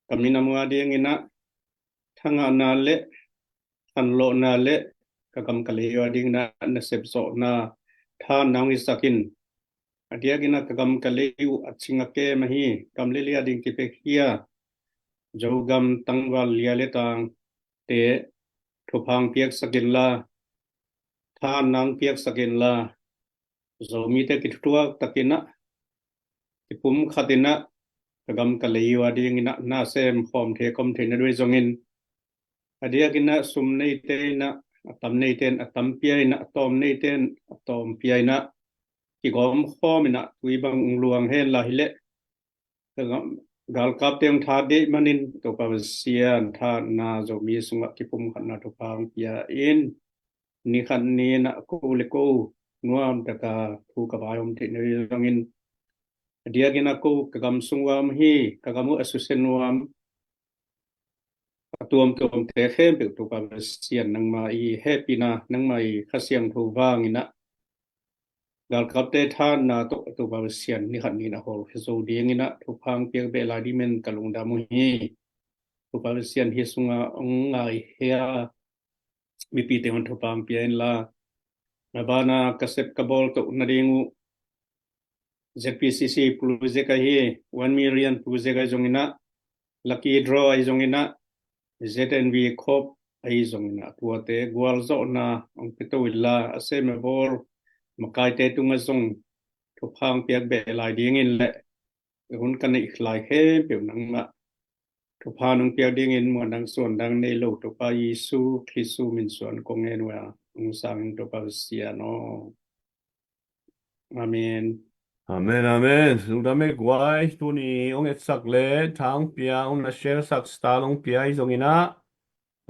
ka minam uh a dingin ah thangahna le khanlawhna le ka gam ka lei uh a dingin ah nasep zawhna thahatna hong hisak in. A diakin ah ka gam ka lei uh a cing a kem ahi gam le lei a ding kipiakhia Zogam tangval lia le tangte thupha hong piaksak inla, thahatna hong piaksak inla, Zomite kithutuak takin ah, kipumkhat in ah, ka gam ka lei uh a dingin ah nasem khawm thei, khawm theihna ding uh hi zongin, a diakin ah sum neite in ah a tam neite in a tam pia in ah, a tawm neite in a tawm pia in ah, kigawm khawm in ah tui bang hong luang hen la hi leh, ka gam, galkapte hong that ding ahih manin Topa Pasian, thahatna, Zomi sungah kipumkhatna thupha hong pia in, ni khat ni in ah ko le ko nuam taka thu ka vaihawm theihna ding uh hi zongin, a diakin ah ko ka gam sung uh a om hi, ka gam uh a susia nuam a tuamtuamte khempeuh Topa Pasian, nangma i hehpihna, nangma i Kha Siangtho vangin ah galkapte thahatna tawh Topa Pasian, ni khat ni in a hawlkhia zo dingin ah thupha hong piak beh lai ding man ka lungdam uh hi. Topa Pasian, hih sungah hong ngaihia mipite hun thupha hong pia inla, na bana ka sep ka bawl toh nading uh Z P C C project ahi, one million project ahi zongin ah, lucky draw ahi zongin ah, Z N V Corp ahi zongin ah, tuate gualzawhna hong pia to inla, a sem a bawl makaite tungah zong thupha hong piak beh lai dingin le hun ka neih lai khempeuh nangmah thupha nong piak dingin muan dang suan dang nei lo Topa Jesu Khristu min suan kong ngen uh a, hong sangin Topa Pasian aw. Amen. Amen, amen. Lungdam ei guai, tuni hong etsak le tha hong pia, hong na share sak, star hong pia ahi zongin ah,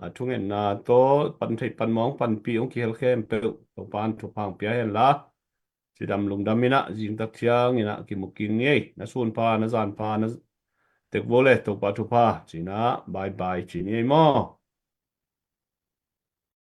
a thungetna tawh pan theih pan mawh hong panpih hong kihel khempeuh Topa in thupha hong pia hen la, cidam lungdam in ah zingtak thiang in ah kimu kik ni ei. Na sun pha, na zan pha, na tek vo le Topa thupha ci-in ah bye bye ci ni ei maw.